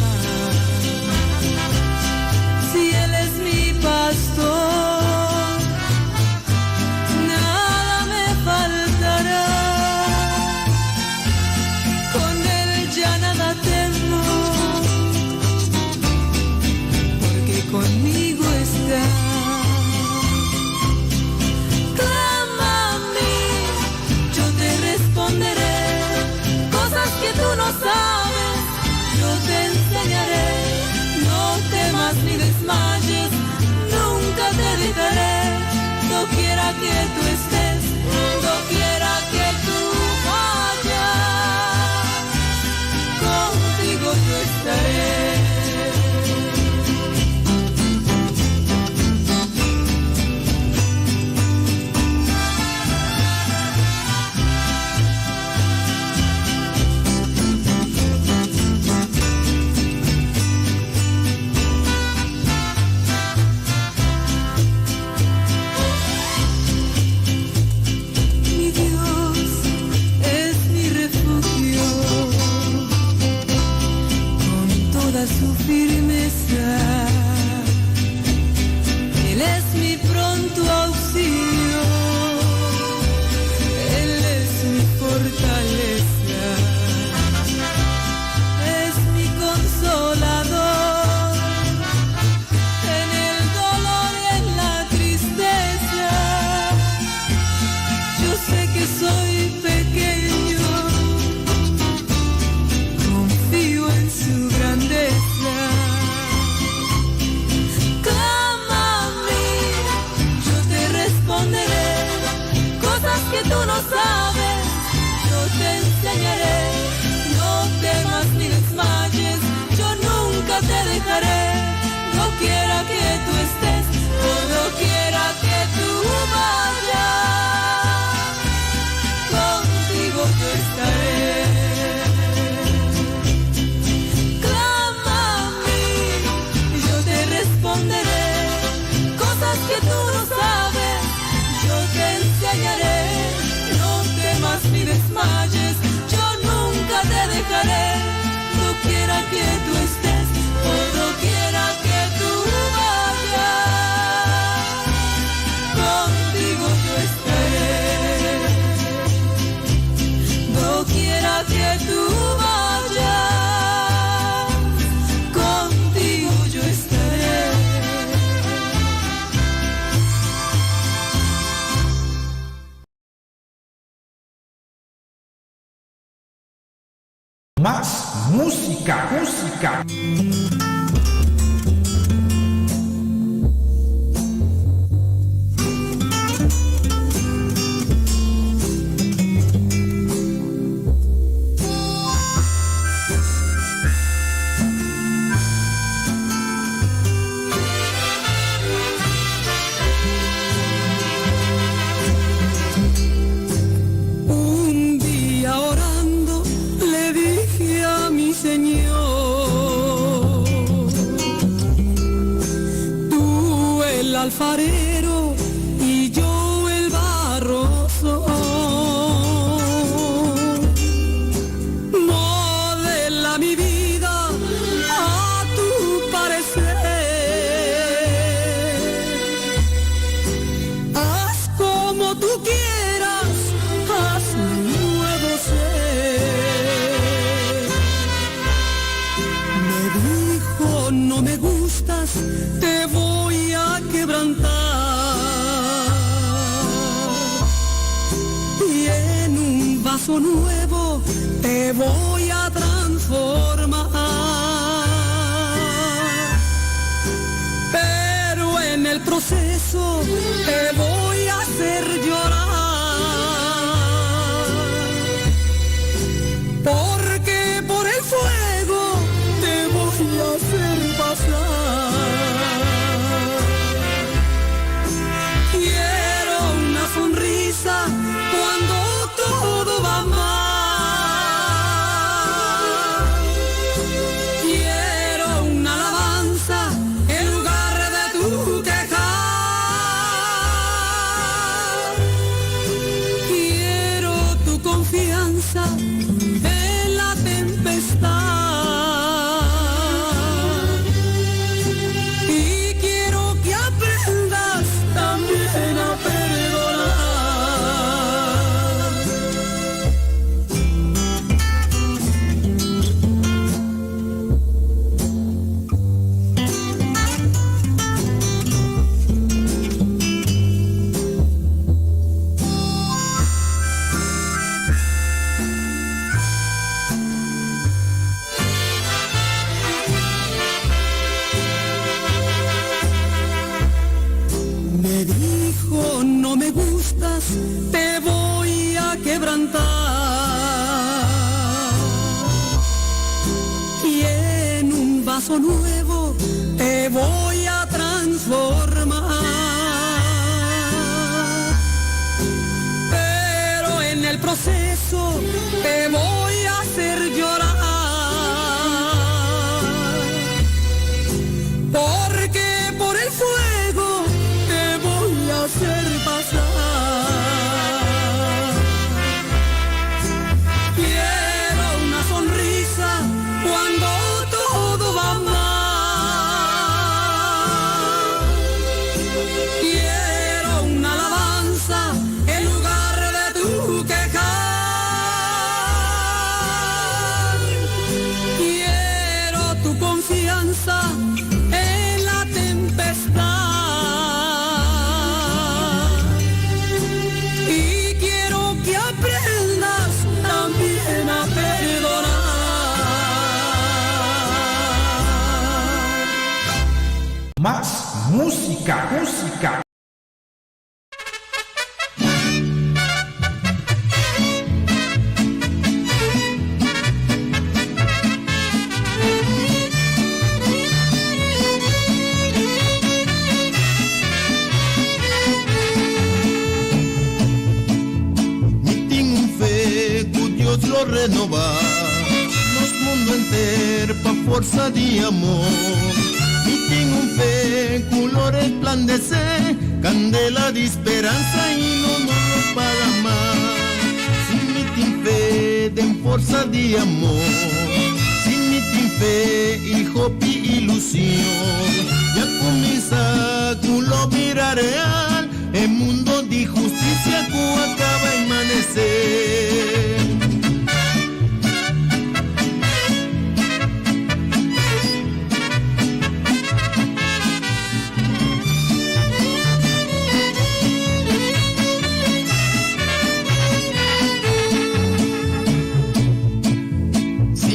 Si Él es mi pastor, nada me faltará. Con Él ya nada temo, porque conmigo está. Clama a mí, yo te responderé. Cosas que tú no sabes, yo te enseñaré. No temas ni desmayes, nunca te dejaré. Doquiera que tú estés, doquiera que tú vayas, contigo yo estaré. Mi Dios es mi refugio, con toda su firmeza. Él es mi pronto auxilio, Él es mi fortaleza, es mi consolador. En el dolor y en la tristeza, yo sé que soy pequeño, confío en su grandeza. Clama a mí, yo te responderé, cosas que tú no sabes, yo te enseñaré. No temas ni desmayes, yo nunca te dejaré. Doquiera que tú estés, por doquiera que tú vayas, contigo yo estaré. Clama a mí, yo te responderé. Cosas que tú no sabes, yo te enseñaré. No temas ni desmayes, yo nunca te dejaré. Doquiera que tú estés, por doquiera que tú vayas, contigo. Mas músika, músika. Un día orando le dije a mi Señor, tú el alfarero y yo el barro soy. Modela mi vida a tu parecer. Haz como tú quieras, haz un nuevo ser. Me dijo, no me gustas, te voy a quebrantar. Y en un vaso nuevo te voy a transformar. Pero en el proceso te voy a hacer llorar. Porque por el fuego te voy a hacer pasar. Quiero una sonrisa cuando todo va mal. Quiero una alabanza en lugar de tu quejar. Quiero tu confianza en la tempestad. Y quiero que aprendas también a perdonar. Me dijo, no me gustas, te voy a quebrantar. Y en un vaso nuevo te voy a transformar. Pero en el proceso te voy a hacer llorar. Porque por el fuego te voy a hacer pasar. Quiero una sonrisa cuando todo va mal. Quiero una alabanza en lugar de tu quejar. Quiero tu confianza en la tempestad. Y quiero que aprendas también a perdonar. Mas músika, músika. Mi tin un fe ku Dios lo renobá nos mundu henter pa forsa di amor. Mi tin un fe ku lo resplandesé kandela di speransa i lo no lo paga mas. Si mi tin fe den forsa di amor, si mi tin fe i hopi ilushon, ya kuminsá ku lo bira real e mundu di hustisia ku a kaba di manesé. Si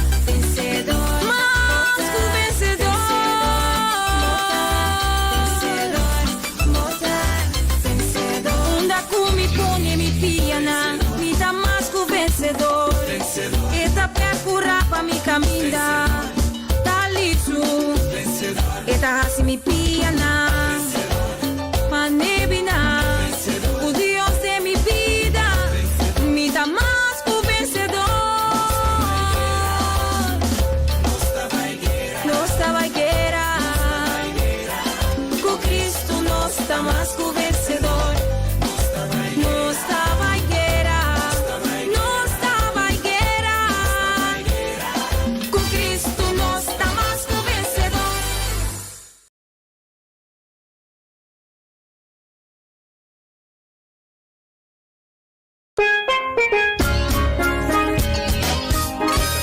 kaminda ta lizu, E ta hasi mi pianan manera bina. Ku Dios den mi bida, mi ta mas ku vensedor. Nos ta bai guera, ku Cristo nos ta mas ku vensedor. Nos ta bai guera, nos ta bai guera, ku Cristo nos ta mas ku vensedor.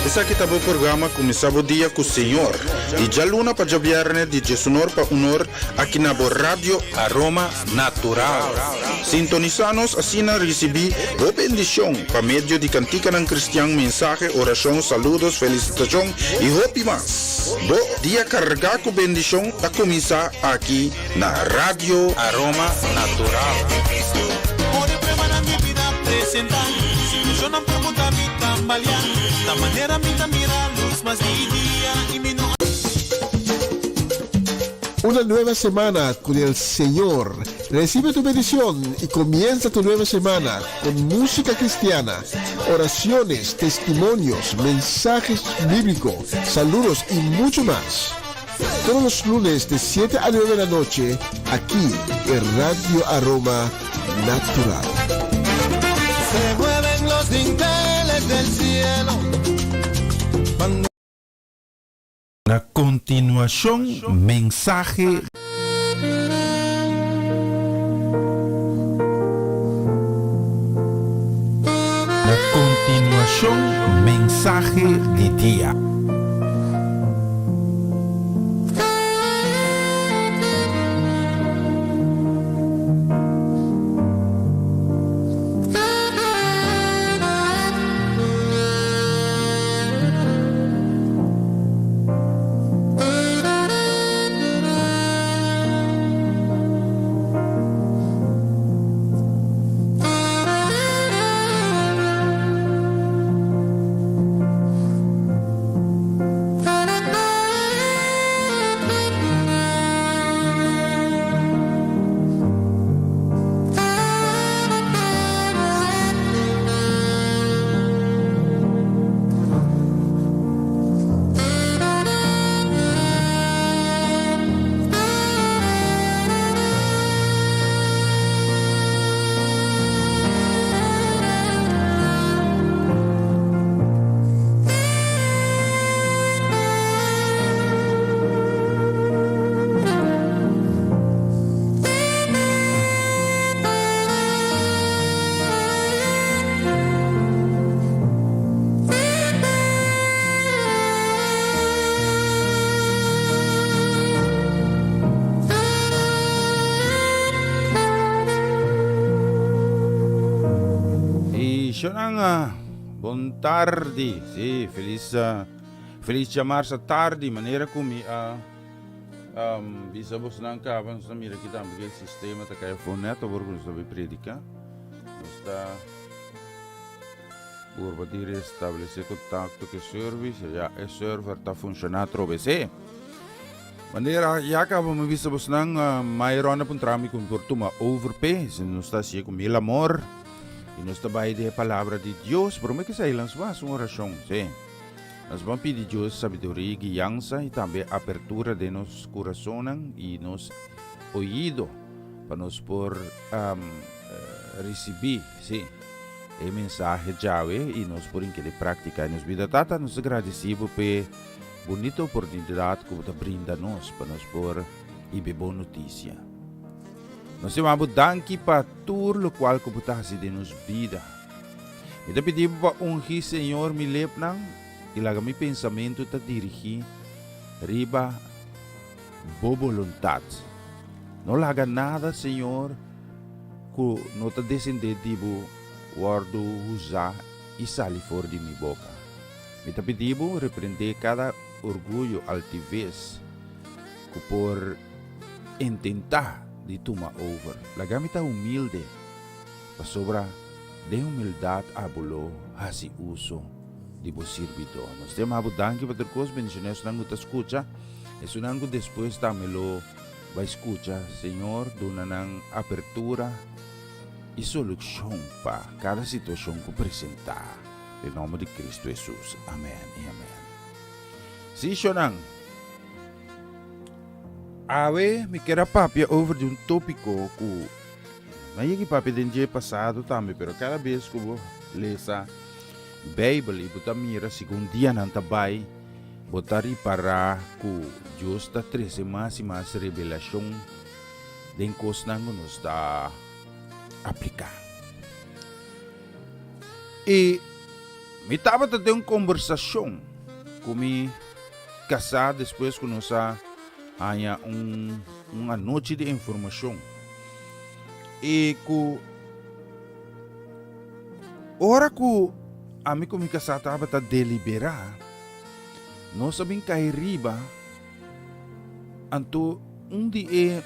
Esaki ta bo programa Kuminsá bo dia ku Señor, di djaluna pa djabièrnè di djesunor pa unor aki na bo Radio Aroma Natural. Sintonisá nos asina risibí bo bendishon pa medio di kantikanan kristian, mensahe, orashon, saludos, felisitashon i hopi mas. Bo dia kargá ku bendishon ta kuminsá aki na Radio Aroma Natural. Una nueva semana con el Señor. Recibe tu bendición y comienza tu nueva semana con música cristiana, oraciones, testimonios, mensajes bíblicos, saludos y mucho más. Todos los lunes de 7 a 9 de la noche, aquí en Radio Aroma Natural. Se mueven los dinteles del cielo. Cuando Na kontinuashon mensahe. Na kontinuashon mensahe di dia. Y shonanga, bon tardi. Sí, feliz, uh, feliz chamarsa tardi. Manera ku mi a uh, um, bisa bosnan kaba, nos ta mira aki tambe ku e sistema ta kai afó net awor ku nos ta bai prediká. Nos ta purba di restablesé kontakto ku e service, ya e server ta funshoná atrobe. Sí. Manera ya kaba mi bisa bosnan, uh, Myron a puntra mi ku mi por tuma over p'e, si nos ta hasié ku mil amor i nos ta bai den e palabra di Dios. Promé ku esei nos bo hasi un orashon, sí. Nos ban pidi Dios sabiduria i guiansa i tambe apertura den nos kurasonnan i nos oido pa nos por risibí, sí, e mensahe djawe i nos por inkele práktika den nos bida. Tata, nos ta gradisí bo p'e bunita oportunidat ku bo ta brinda nos pa nos por hiba e bon notisia. Nos ta yama bo danki pa tur lokual ku bo ta hasi den nos bida. Mi ta pidi bo pa ungi, Señor, mi lepnan i laga mi pensamentu ta dirigí riba bo boluntat. No laga nada, Señor, ku no ta desendé di bo wòrdu huzá i sali for di mi boka. Mi ta pidi bo reprendé kada orguyo altives ku por intentá di tuma over. Laga mi ta humilde, pasobra den humildat abo lo hasi uso. di bo sirbidó. Nos ta yama bo danki pa tur kos, bendishoná esunnan ku ta skucha, esunnan ku despues tambe lo bai skucha. Señor, duna nan apertura i solushon pa kada situashon ku presentá. Den nòmber di Kristu Hesus. Amèn i amèn. Sí, shonnan. Awe mi ker a papia over di un tópiko ku mi a yega papia den dje pasado tambe, pero kada bes ku bo lesa Beibel i bo ta mira segun dianan ta bai, bo ta ripará ku Dios ta trese mas i mas revelashon den kosnan ku nos ta apliká. I mi tabata den un kombersashon ku mi kasá despues ku nos a haña un un anochi di informashon i ku Ora ku ami ku mi kasá tabata deliberá, nos a bin kai riba, anto un di e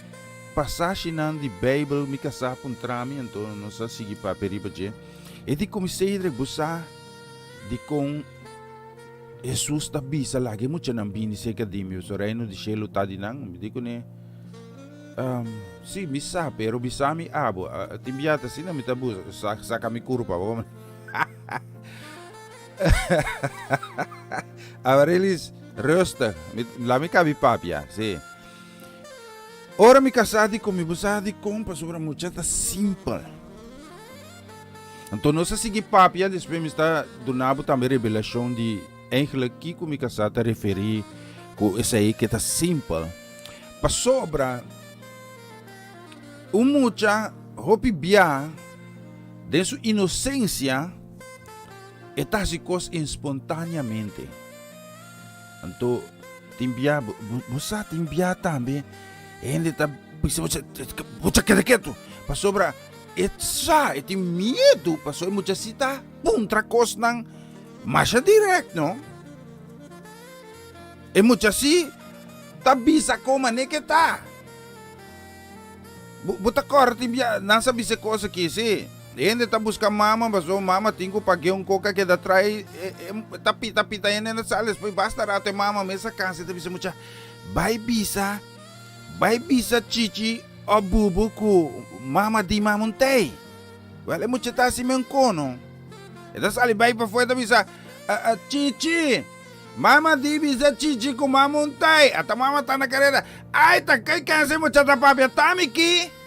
pasashinan di Beibel mi kasá a puntra mi, anto nos a sigui papia riba dje. E di ku mi, Cedric, bo sa dikon Hesus ta bisa laga e muchanan bini serka di mi, pasobra Reino di shelu ta di nan? Mi di kuné, Um, sí, mi sa, pero bisa mi abo. Tin bia ta asina mi ta busa, saka mi kurpa. Bo Amaryllis, rustig. Mi, la mi kabi papia, sí. Ora mi kasá di ku mi, bo sa di kon, pasobra mucha ta simpel. Anto nos a sigui papia, despues mi sta duna bo tambe revelashon di eigenlijk kiko mi kasá ta referí ku esei ke ta simpel. Pasobra un mucha hopi bia den su inosensia e ta hasi kos inspontaneamente. Anto tin bia, bo sa tin bia tambe hende ta bisa mucha, mucha keda ketu pasobra. E sa, e tin miedu pasobra e mucha si ta puntra kosnan masha direct no. E mucha si ta bisa kon manera ke ta. Bo, bo ta kòrda tin bia nan sa bisa e kos aki si. Hende ta buska mama pasobra mama tin ku pag'é un koka keda trai e, e ta pita pita hende na sala despues basta rato e mama mes a kansa e ta bisa mucha bai bisa bai bisa chichi O bubu ku mama di mamuntei. Wel e mucha ta hasi men kono. E ta sali bai pafó e ta bisa, Chichi! Mama di bisa Chichi ku mamuntei. Ata mama ta na kareda. Ai ta kai kense e mucha ta papia ta mi ki.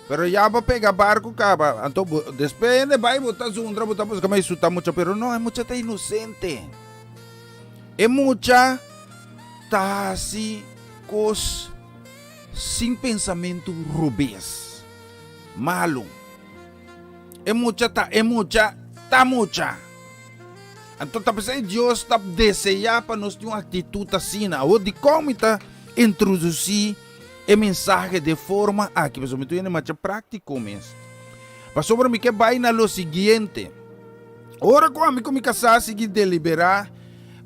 Pero ya bo pega barku kaba. Anto bo despues hende bai bo ta zundra bo ta buska ma e suta mucha pero no e mucha ta inosente. E mucha ta hasi kos. Sin pensamentu robes, malu. E mucha ta e mucha ta mucha. Anto ta p'esei Dios ta deseá pa nos tin un aktitut asina. Awor dikon mi ta introdusí e mensahe den forma aki? Pasobra mi ta yende masha práktiko mes. Pasobra mi ke bai na lo siguiente. Ora ku ami ku mi kasá sigui deliberá,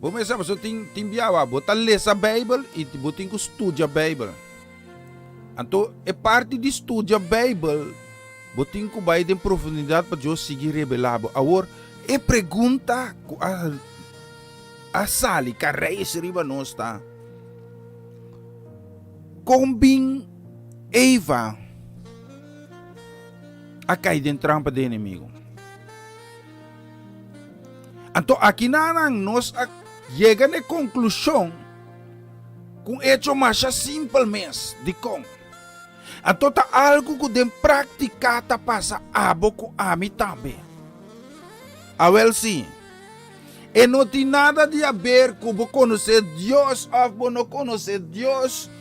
bo mester sa pasobra tin tin biaha bo ta lesa Beibel i bo tin ku studia Beibel. Anto e parti di studia Beibel bo tin ku bai den profundidat pa Dios sigui rebelá bo. Awor e pregunta ku a a sali ka reis riba nos ta, Kon bin Eva a kai den trampa di enemigu? Anto akinanan nos a yega na e konklushon ku un echo masha simpel mes. Dikon? Anto ta algu ku den práktika ta pasa abo ku ami tambe. Awel sí, e no tin nada di haber ku bo konosé Dios òf bo no konosé Dios,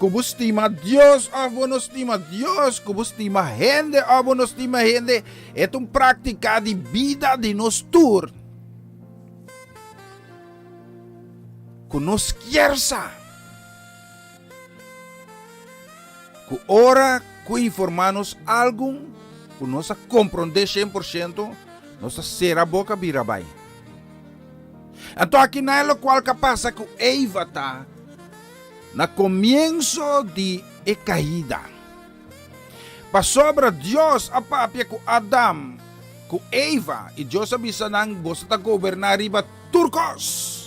Ku bo stima Dios òf bo no stima Dios, ku bo stima hende òf bo no stima hende, e ta un práktika di bida di nos tur ku nos kier sa ku ora ku informá nos algun ku nos a komprondé 100%, nos ta sera boka bira bai. Anto aki na e lokual ka pasa ku Eva ta. Na komienso di e kaida. Pasobra Dios a papia ku Adam. ku Eva i Dios a bisa nan boso ta goberná riba tur kos.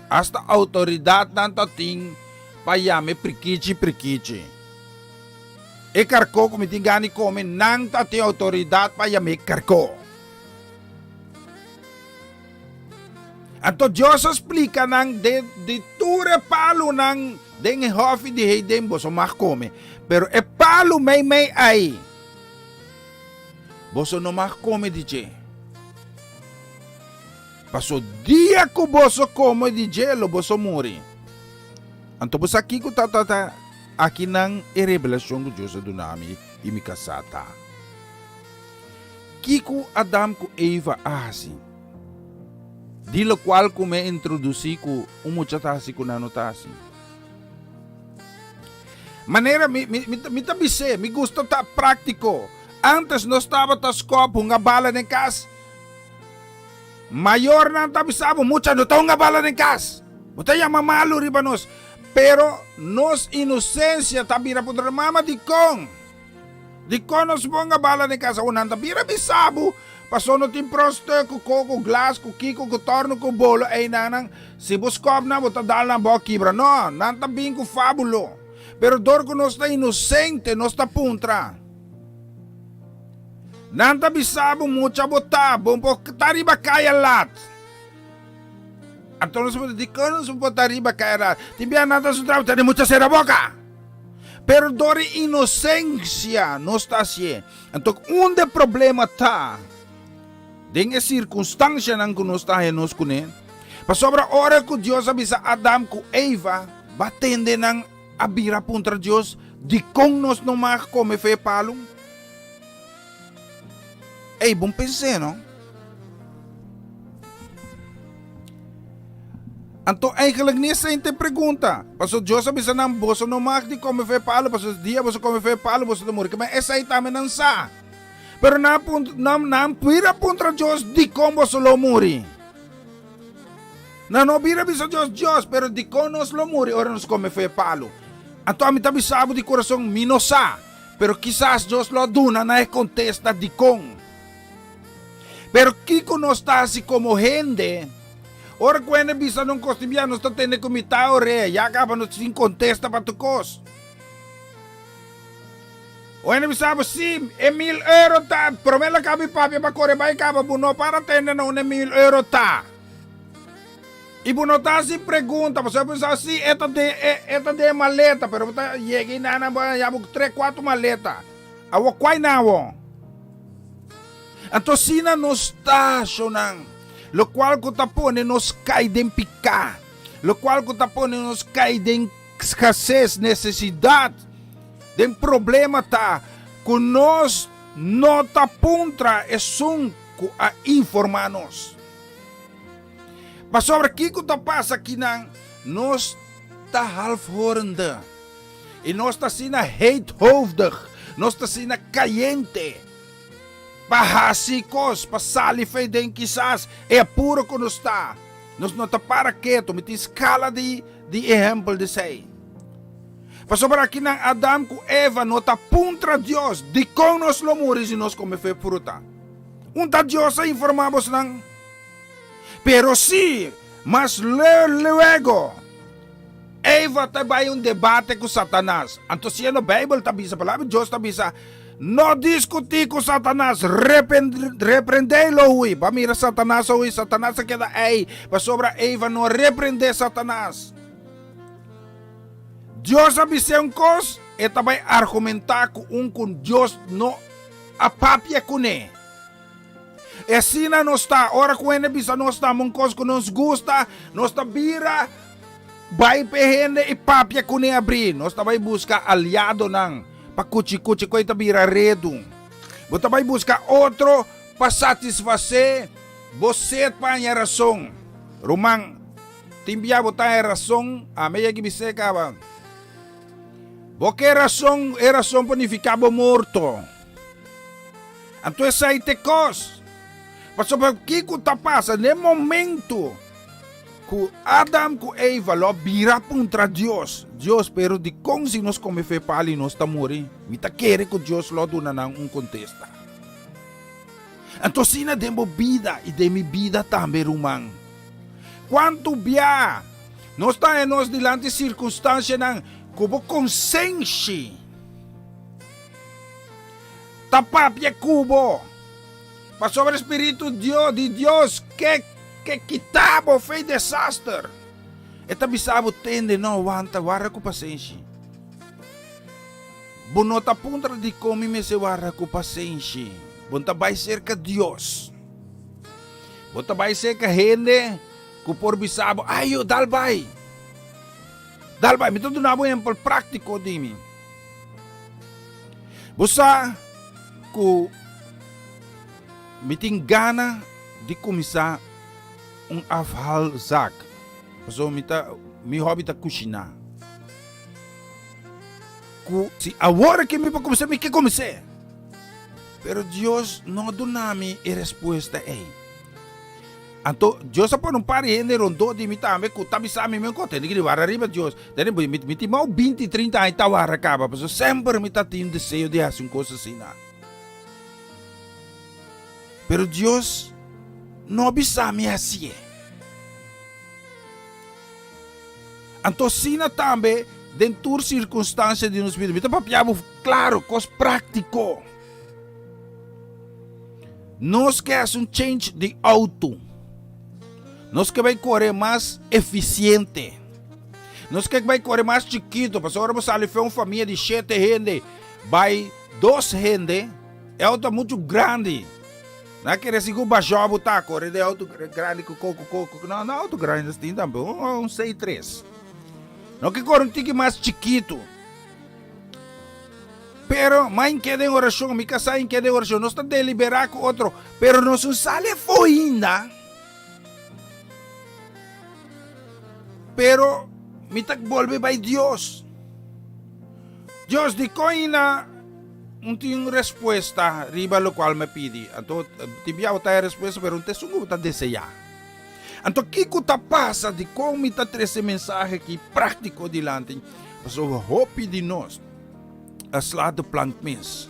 Asta outoridatnan ta tin pa yam'e prikichi prikichi. E karkó ku mi tin gana di kome, nan ta tin outoridat pa yam'é karkó. Anto Dios a splika nan de di tur e palunan den e hòfi di Heden boso mag kome, pero e palu meimei ei boso no mag kome di dje. Paso dia ku boso kome di dje lo boso muri. Anto bo sa kiko ta ta ta akinan e revelashon ku Dios a duna mi i mi kasá ta. Kiko Adam ku Eva a hasi? Di lokual ku mi a introdusí ku un mucha ta hasi ku nan no ta hasi. Manera mi, mi, mi, mi ta bis'é, mi gusta ta práktiko. Ántes nos tabata skòp hunga bala den kas. Mayornan ta bisa bo, mucha no ta hunga bala den kas. Bo ta yama malu riba nos. Pero nos inosensia ta bira puntra, mama dikon? Dikon nos ponga bala den kasa un nan ta bira bisa bo paso no tin prostuk ku koko glas ku kiko ku torno ku bolo einan nan si bo skòp nan bo ta dal nan bo kibra no nan ta bin ku fabulo pero dor ku nos ta inosente nos ta puntra nan ta bisa bo mucha bo ta bo por ta riba kaya lat anto nos puntra dikon nos por ta riba kaya lat tin bia nan ta suntra bo tene mucha sera boka. Pero dor e inosensia nos ta hasié. Anto unda e problema ta? Den e sirkunstansianan ku nos ta haña nos kuné. Pasobra ora ku Dios a bisa Adam ku Eva, Ba tende nan a bira puntra Dios, Dikon nos no mag kome fe palu? Ey, bon pens'é, no? Anto eigenlijk ni esei ta e pregunta. Paso Dios a bisa nan, boso no mag di kome fe palu, paso dia boso kome fe palu, boso ta muri. Kimen esei tambe nan sa. Pero nan a punt, nan, nan bira puntra Dios, dikon boso lo muri? Nan no bira bisa Dios, Dios, pero dikon nos lo muri ora nos kome fe palu? Anto ami ta bisa bo di kurason, mi no sa. Pero kisas Dios lo a duna nan e kontesta dikon. Pero kiko nos ta hasi komo hende? Ora ku hende bisa nos kos di bia, nos ta tende ku mitá orea, ya kaba nos tin kontesta pa tur kos. O hende bisa bo, si, e mil euro ta, promé lo kabi papia pa kore bai kaba, bo no para tende na unda e mil euro ta. I bo no ta hasi pregunta, pasobra bo pensa, si, e ta den, e, e ta den e maleta, pero bo ta yega i nan, nan bo a haña bo tres, kuater maleta. Awo kwai nan awo? Anto asina nos ta, shownan, lokual ku ta pone nos kai den piká, lokual ku ta pone nos kai den skases, nesesidat, den problema ta ku nos no ta puntra esun ku a informá nos. Pasobra kiko ta pasa akinan? Nos ta halfhorende i nos ta asina heethoofdig, nos ta asina kayente. Pa hasi kos, pa sali fei den kisas e apuro ku nos ta. Nos no ta para ketu, mi tin skala di di ehèmpel di esei. Pasobra akinan Adam ku Eva no ta puntra Dios dikon nos lo muri si nos kome fe fruta. Un ta Dios a informá bosnan? Pero si, mas luego Eva ta bai un debate ku Satanas. Anto siendo Beibel ta bisa, palabra di Dios ta bisa, no diskutí ku Satanas, reprendé lo hui. Ba mira Satanas a hui, Satanas a keda ei, pasobra Eva no a reprendé Satanas. Dios a bis'é un kos, e ta bai argumentá ku un ku Dios no a papia kuné. E asina nos ta, ora ku hende bisa nos ta un kos ku nos gusta, nos ta bira bai p'e hende i papia kuné abrí. Nos ta bai buska aliadonan pa kuchi kuchi ku ei ta bira redu. Bo ta bai buska otro pa satisfasé bo set pa haña rason. Ruman, tin bia bo ta haña rason, ami a yega bis'é kaba. Bo ke rason, e rason por nifiká bo morto. Anto esei ta e kos. Pasobra kiko ta pasa den e momento ku Adam ku Eva lo a bira puntra Dios, Dios, pero dikon si nos kome fe pali nos ta muri? Mi ta kere ku Dios lo a duna nan un kontesta. Anto asina den bo bida i den mi bida tambe, ruman. Kuantu bia nos ta haña nos dilanti sirkunstansianan ku bo konsenshi ta papia ku bo, pasobra e spiritu di Dios ke ke kita bo fe desaster. E ta bisa bo, Tende, no wanta, warda ku pasenshi. Bo no ta puntra dikon mi mester warda ku pasenshi. Bo ta bai serka Dios. Bo ta bai serka hende ku por bisa bo, Ayo, dal bai. Dal bai. Mi ta duna bo ehempel práktiko di mi. Bo sa ku mi tin gana di kuminsá un afhaalzaak. Pasobra mi ta, mi hòbi ta kushiná. Ku si awor aki mi por kuminsá, mi ke kumins'é. Pero Dios no a duna mi e respuesta ei. Anto Dios a pone un par di hende rondó di mi tambe ku ta bisa mi, mi tene ki wara riba Dios. Tene mi, mi tin mau binti, trinta aña ta wara kaba, pasobra semper mi ta tin un deseo di hasi un kos asina. Pero Dios no a bisa mi hasié. Anto asina tambe den tur sirkunstansia di nos bida. Mi ta papia bo klaro, kos práktiko. Nos ke hasi un change di outo. Nos ke bai kore mas efisiente. Nos ke bai kore mas chikito. Pasobra ora bo sali fe un famia di shete hende bai dos hende, e outo ta muchu grandi. Na kere si ku bashò bo ta kore den outo grandi ku koko koko. No, no outo grandi nos tin tambe, un C3. No ke kore un tiki mas chikitu. Pero ma in keda den orashon, mi kasá in keda den orashon, nos ta deliberá ku otro, pero nos no sali afó ainda. Pero mi ta bolbe bai Dios. Dios, dikon ainda Un tin respuesta riba locual mi a pidi. Anto tin bia bo ta e respuesta pero un ta esun cu bo ta desea. Anto kico ta pasa dicon mi ta trece mensahe aki practico dilanti? Pasobra hopi di nos a sla de plank mis.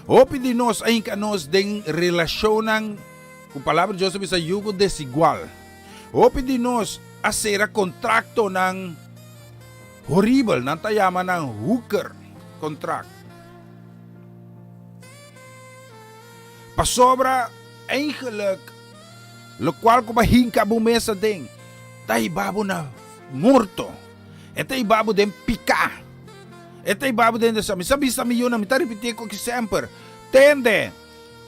Hopi di nos a hinca nos den relacionnan cu palabra di Dios ta bisa yugo desigual. Hopi di nos a cera contractonan horibel, nan ta yama nan hooker contract. Pasobra eigenlijk locual cu bo a hinca bo mes aden ta hiba bo na morto, e ta hiba bo den pica, e ta hiba bo den desastre. Mi sa bisa mi yunan, mi ta ripiti e koki semper, tende,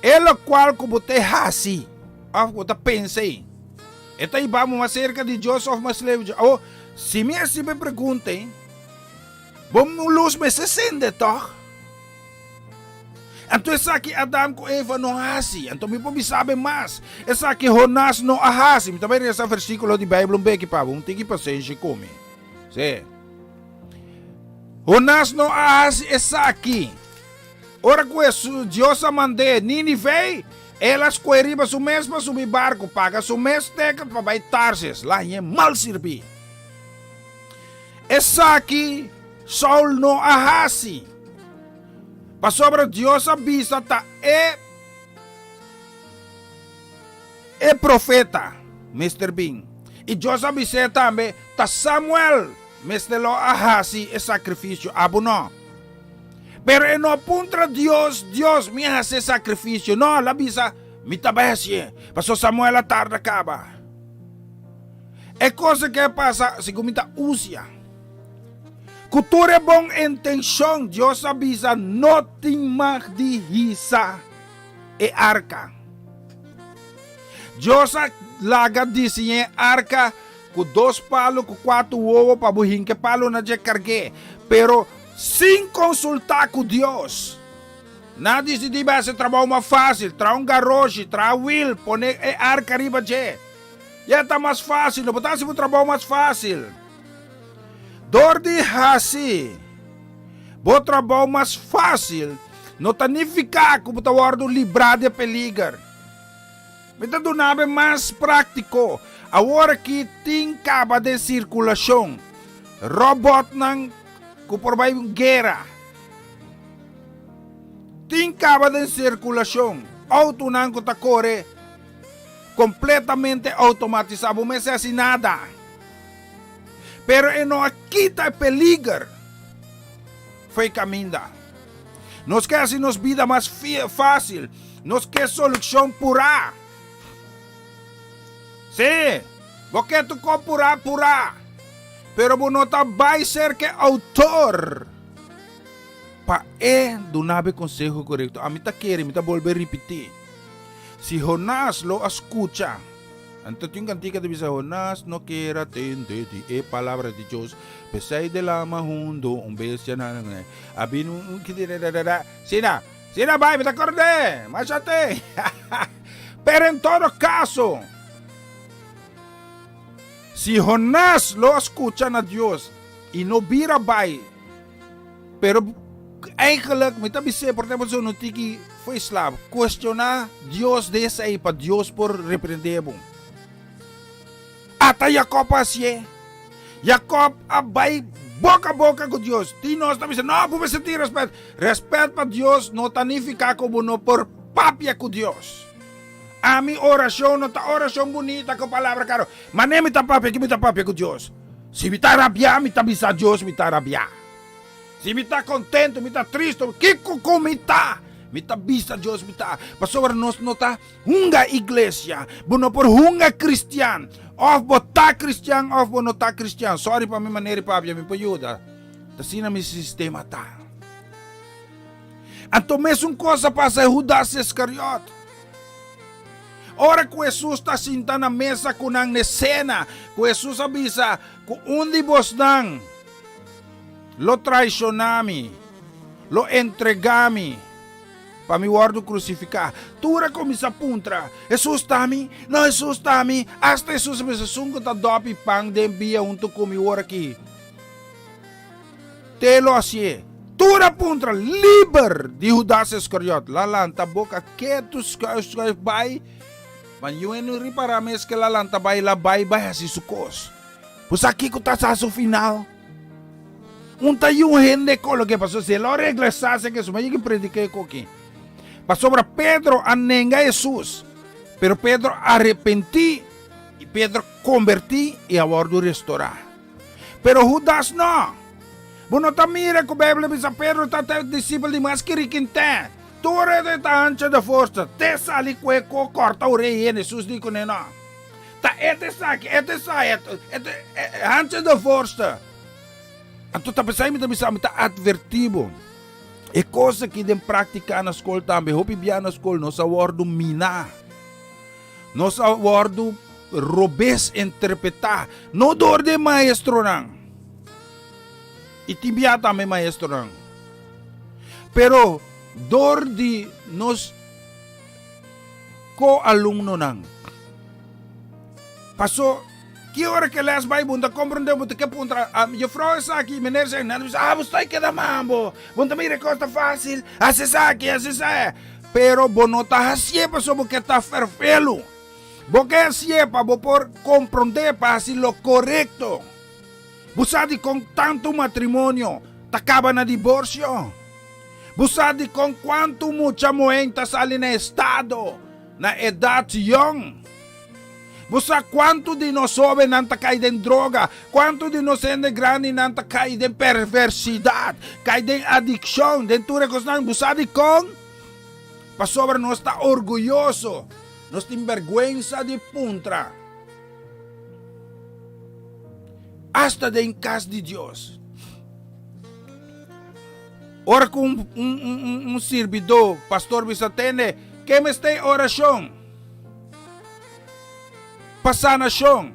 e locual cu bo ta haci of cu bo ta pensa ei, e ta hiba bo mas cerca di Dios of mas leu di Dios? Awor, si mi haci bo e pregunta ei, Bo lus mester sende tòg? Anto esaki Adam ku Eva no hasi. Anto mi por bisa bo mas. Esaki Jonás no a hasi. Mi ta bai resa versíkulo di Beibel un beki pa bo. Un tiki pasenshi ku mi. Sí. Jonás no a hasi esaki. Ora ku Dios a mand'é Nínive, el a skohe riba su mes pa subi barku, paga su mes teket pa bai Tarsis. La hañ'é mal sirbí. Esaki Saul no a hasi, pasobra Dios a bisa ta e e profeta mester bin. I Dios a bis'é tambe ta Samuel mester lo a hasi e sakrifisio, abo no. Pero e no a puntra Dios, Dios, mi a hasi e sakrifisio? No, el a bisa, Mi ta bai hasié, pasobra Samuel a tarda kaba. E cosa ke a pasa segun mi ta usia. Ku tur e bon intenshon Dios a bisa no tin mag di hisa e arka. Dios a laga diseña e arka ku dos palu ku kuatu wowo pa bo hinka e palunan dje karg'é, pero sin konsultá ku Dios. Nan a disidí bai hasi e trabou mas fásil, traha un garoshi, traha wil, pone e arka riba dje. Ya ta mas fácil, no bo ta hasi bo trabou mas fácil. Dor di hasi bo trabou mas fácil no ta nifiká ku bo ta wòrdu librá di e peliger. Mi ta duna bo e mas práktiko. Awor aki tin kaba den sirkulashon robòtnan ku por bai un guera. Tin kaba den sirkulashon. Autonan ku ta kore kompletamente outomatisá, bo mester hasi nada. Pero e no a kita e peliger fo'i kaminda. Nos ke hasi nos bida mas fásil. Nos ke solushon purá. Sí, bo ke tur kos purá purá, pero bo no ta bai serka e outor pa e duna bo e konseho korekto. Ami ta kere, mi ta bolbe ripití, si Jonás lo a skucha, anto tin un kantika ta bisa, Jonás no kier a tende di e palabra di Dios, p'esei de lama hundu un bestia na a bini un Sina, sina bai, mi ta kord'é, masha te. Pero en todo caso, si Jonás lo a scucha na Dios y no bira bai, pero eigenlijk mi ta bis'é, por tempo no tiki foi slaap, cuestiona Dios de esei pa Dios por reprende bo. Ata Jacob a hacié. Jacob a bai boca a boca cu Dios. Tin nos ta bisa, no, bo mester tin respet. Respet pa Dios no ta nifica cu bo no por papia cu Dios. Ami oracion no ta oracion bunita cu palabra caro. Mane mi ta papia ki mi ta papia cu Dios. Si mi ta rabia, mi ta bisa Dios mi ta rabia. Si mi ta contento, mi ta tristo, kico cu mi ta, mi ta bisa Dios mi ta. Pasobra nos no ta Hunga iglesia, bo no por hunga cristian. Of bo ta cristian of bo no ta cristian. Sorry pa mi manera di papia, mi por yuda. Ta asina mi sistema ta. Anto mesun cos a pasa e Judas Iscariot. Ora cu Jesus ta sinta na mesa cu nan n'e cena, cu Jesus a bisa cu un di bosnan lo traiciona mi, lo entrega mi. Pa mi wòrdu krusifiká. Tur a kuminsá puntra, Hesus ta mi? No, Hesus ta mi! Asta Hesus a bisa, Esun ku ta dòpi pan den bia huntu ku mi wor aki, te lo hasié. Tur a puntra, Liber di Hudas Iskariot! La lanta boka ketu skuif skuif bai, ma niun hende no ripará mes ke la lanta bai, la bai bai hasi su kos. Bo sa kiko ta sa su final? Un ta yu hende koloke pasobra si el a regresá serka Hesus, mi a yega prediká e koki. Pasobra Pedro a nenga Hesus, pero Pedro a arepentí i Pedro kombertí i a wòrdu restorá. Pero Hudas no. Bo no ta mira ku Beibel a bisa Pedro ta ta e disipel di mas kirikintè. Tur e ta hancha de forsa, te sali ku e ko kòrta orei hende. Hesus di kuné no. Ta e ta esaki, e ta esai, e ta hancha de forsa. Anto ta pesai mi ta bisa, mi ta adverti bo. E kos aki den praktika na skol tambe. Hopi bia na skol nos a wordu mina. Nos a wordu robes interpretá. No dor di e maestronan. I tin bia tambe maestronan. Pero dor di nos ko-alumnonan. Paso. Ki ora ke les bai bo ta komprende bo ta ke puntra juffrouw esaki meneer esaki nan ta bisa ah bo sta keda mambo bo ta mira e kos ta fasil hasi esaki hasi esaya pero bo no ta hasie pasobra bo ke ta ferfelu bo ke hasie pa bo por komprende pa hasi lo korekto bo sa dikon tantu matrimonio ta kaba na diborsio bo sa dikon kuantu mucha muhé ta sali na estado na edat yong. Bo sa kuantu di nos hóbennan ta kai den droga, kuantu di nos hende grandinan ta kai den perversidat, kai den adikshon, den tur e kosnan. Bo sa dikon? Pasobra nos ta orguyoso, nos tin bèrgwensa di puntra. Asta den kas di Dios. Ora ku un, un, un, un sirbidó, pastor bisa tende, ke mester orashon? Pa sanashon.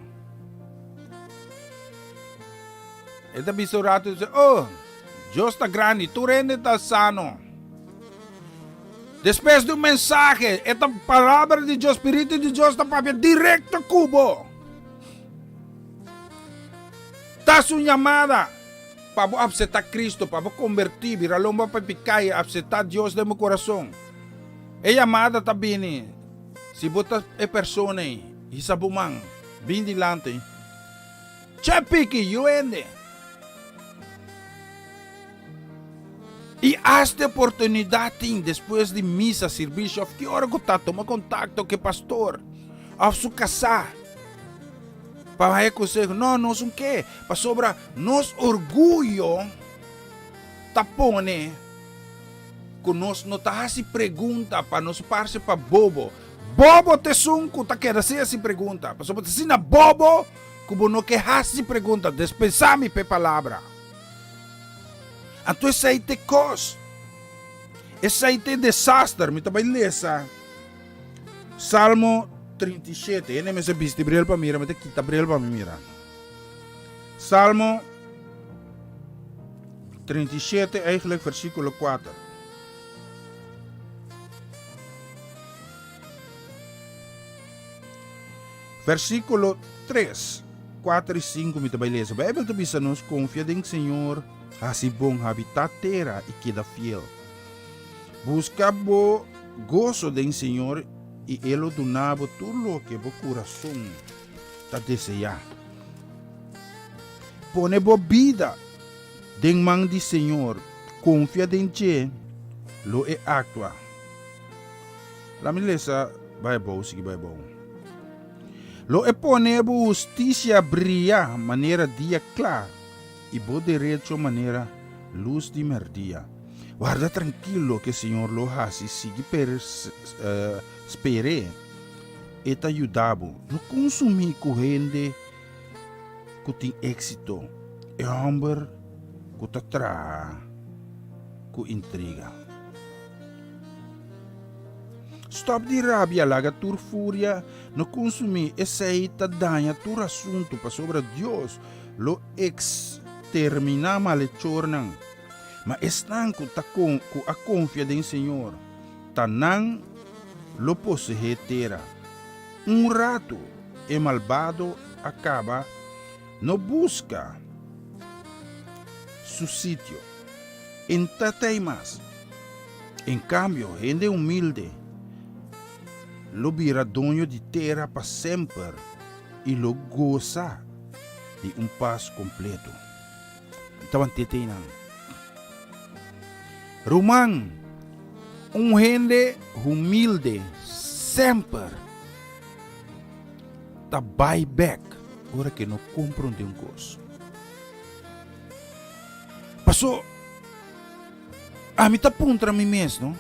E ta bisa un ratu, dice, oh, Dios ta grandi, tur hende ta sano. Despues di un mensahe, e ta palabra di Dios, spiritu di Dios ta papia directo ku bo. Ta su llamada pa bo acepta Cristo, pa bo converti, bira lomba pa pica y acepta Dios den bo corazon. E llamada ta bini. Si bo ta e persona ei, hisa bo man, bin dilanti. Che piki, yu hende! I asta e oportunidat tin despues di misa, sirbishi òf ki ora ku ta, tuma kontakto ku e pastor òf su kasá pa haña konseho. No, nos un ke, pasobra nos orguyo ta pone ku nos no ta hasi pregunta pa nos parse pa bobo. Bobo ta esun ku ta keda sin hasi pregunta, pasobra ta asina bobo ku bo no ke hasi pregunta. Despensá mi p'e palabra. Anto esei ta e kos. Esei ta e desaster. Mi ta bai lesa Salmo 37. Hende mester bisti bril pa mira, mi ta kita bril pa mi mira. Salmo 37, eigenlijk versículo 4. Versíkulo 3, 4 i 5 mi ta bai lesa. Beibel ta bisa nos, Konfia den Señor, hasi bon, habitá tera i keda fiel. Buska bo goso den Señor i E lo duna bo tur loke bo kurason ta deseá. Pone bo bida den man di Señor, konfia den dje, lo E aktua. Laat mi lesa bai abou, sigui bai abou. Lo e pone bo hustisia bria manera dia kla i bo derecho manera lus di merdia. Warda trankil loke Señor lo hasi, sigui sper'é, e ta yuda bo. No konsumí ku hende ku tin éksito, e hòmber ku ta traha ku intriga. Stop di rabia, laga tur furia no kunsumí, esei ta daña tur asuntu, pasobra Dios lo eksterminá malechornan. Ma esnan ku ta ku a konfia den Señor, ta nan lo poseé tera. Un ratu e malbado a kaba, no buska su sitio. E no ta tei mas. En kambio, hende humilde lo bira doño di tera pa semper i lo gosa di un pas kompleto. Mi tabata tei nan. Ruman, un hende humilde semper ta bai bek ora ku e no komprondé un kos. Paso, ami ta puntra mi mes, no?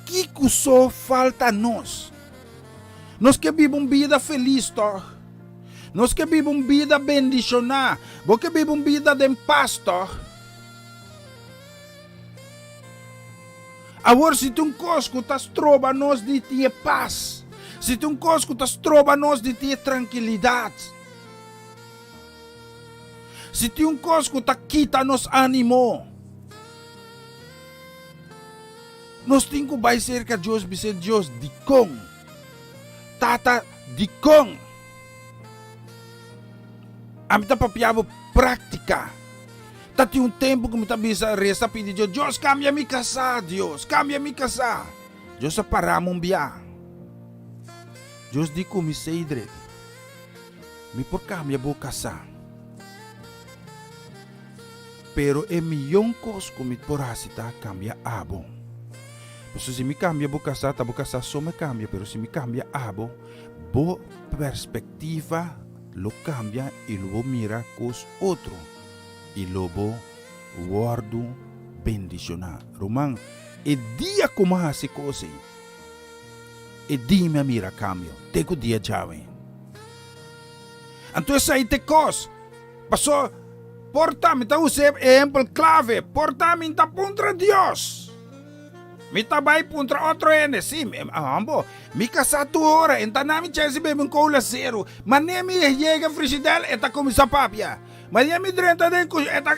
Kiko so falta nos? Nos ke biba un bida felis, tòg? Nos ke biba un bida bendishoná? Bo ke biba un bida den pas, tòg? Awor, si tin un kos ku ta stroba nos di tin e pas, si tin un kos ku ta stroba nos di tin e trankilidat, Si tin un kos ku ta kita nos ánimo, nos tin ku bai serka Dios bis'é, Dios, dikon? Tata, dikon? Ami ta papia bo práktika. Ta tin un tempu ku mi ta bisa resa pidi Dios, Dios kambia mi kasá, Dios, kambia mi kasá. Dios a pará mi un bia. Dios di ku mi, Cedric, Mi por cambia bo casa. Pero e miyon cos cu mi por haci ta cambia abo. Pasobra si mi cambia bo casa, ta bo casa so mi cambia, pero si mi cambia abo, bo perspectiva lo cambia y lo bo mira cos otro y lo bo wordo bendiciona. Ruman, e dia cu mi a haci cos ey, E di mi a mira kambio te ku dia djawe. Anto esei ta e kos. Paso, por ta mi ta usa e ehempel klave, por ta mi ta puntra Dios. Mi ta bai puntra otro hende, si, hombo, mi kasá tur ora, e ta na mi chèns di bebe un kola seru. Manera mi yega frishidèr, e ta kuminsá papia. Manera mi drenta den kushina, e ta.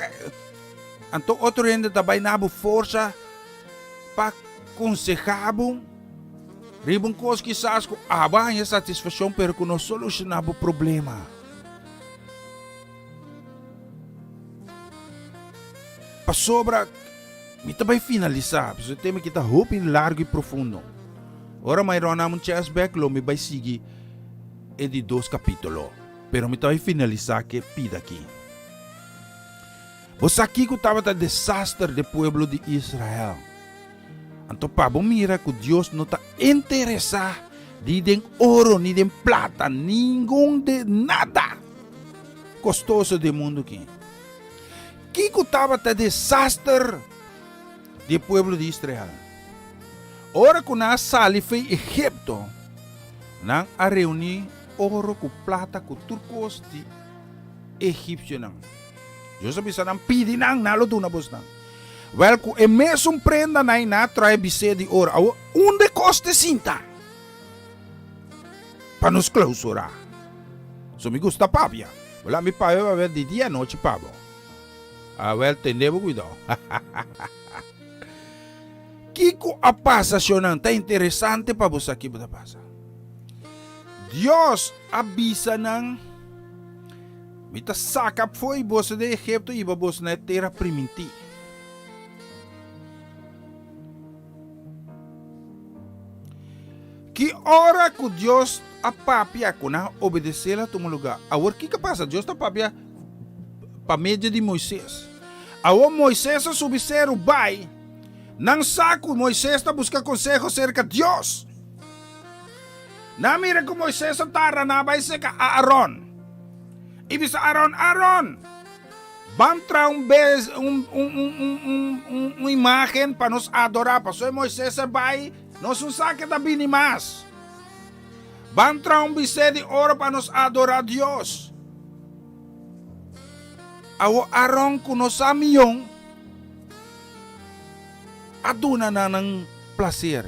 Anto otro hende ta bai na bo forsa pa konsehá bo riba un kos kisas ku abo a haña satisfakshon pero ku no solushoná bo problema. Pasobra mi ta bai finalisá, pasobra e tema aki ta hopi largu i profundo. Ora mi ròna un chèns bèk lo mi bai sigui e di dos kapítulo, pero mi ta bai finalisá ku e pida aki. Bo sa kiko tabata desaster de pueblo di Israel? Anto pa bo mira ku Dios no ta interesá ni den oro ni den plata, ningun de nada kostoso den mundu aki. Kiko tabata desaster di e pueblo di Israel? Ora ku nan a sali fei Egipto, nan a reuní oro ku plata ku tur kos di egipsionan. Dios a bisa nan, Pidi nan, nan lo duna bosnan. Wèl, ku e mesun prendanan ei nan a trae bisé di oro. Awor, unda e kos te sinta pa nos klousurá? So mi gusta papia. Bo laga mi papia papia di dia anochi pa bo. Awèl, tende bo kuidou. Kiko a pasa, shonnan? Ta interesante pa bo sa kiko ta pasa. Dios a bisa nan. Mi ta saka fo'i boso den Egipto i hiba boso na e tera primintí. Ki ora ku Dios a papia ku nan a obedesé el a tuma lugá. Awor kiko a pasa? Dios ta papia pa medio di Moises. Awor Moises a subi seru bai. Nan sa ku Moises ta buska konseho serka Dios. Nan a mira ku Moises a tarda nan a bai seka Aaron i bisa Aaron, Aaron, ban traha un bes un un un un un un un imágen pa nos adorá, pasobra Moises a bai, nos no sa ke ta bini mas. Ban traha un bisé di oro pa nos adorá Dios. Awor Aaron ku no sa mion a duna nan nan plaser.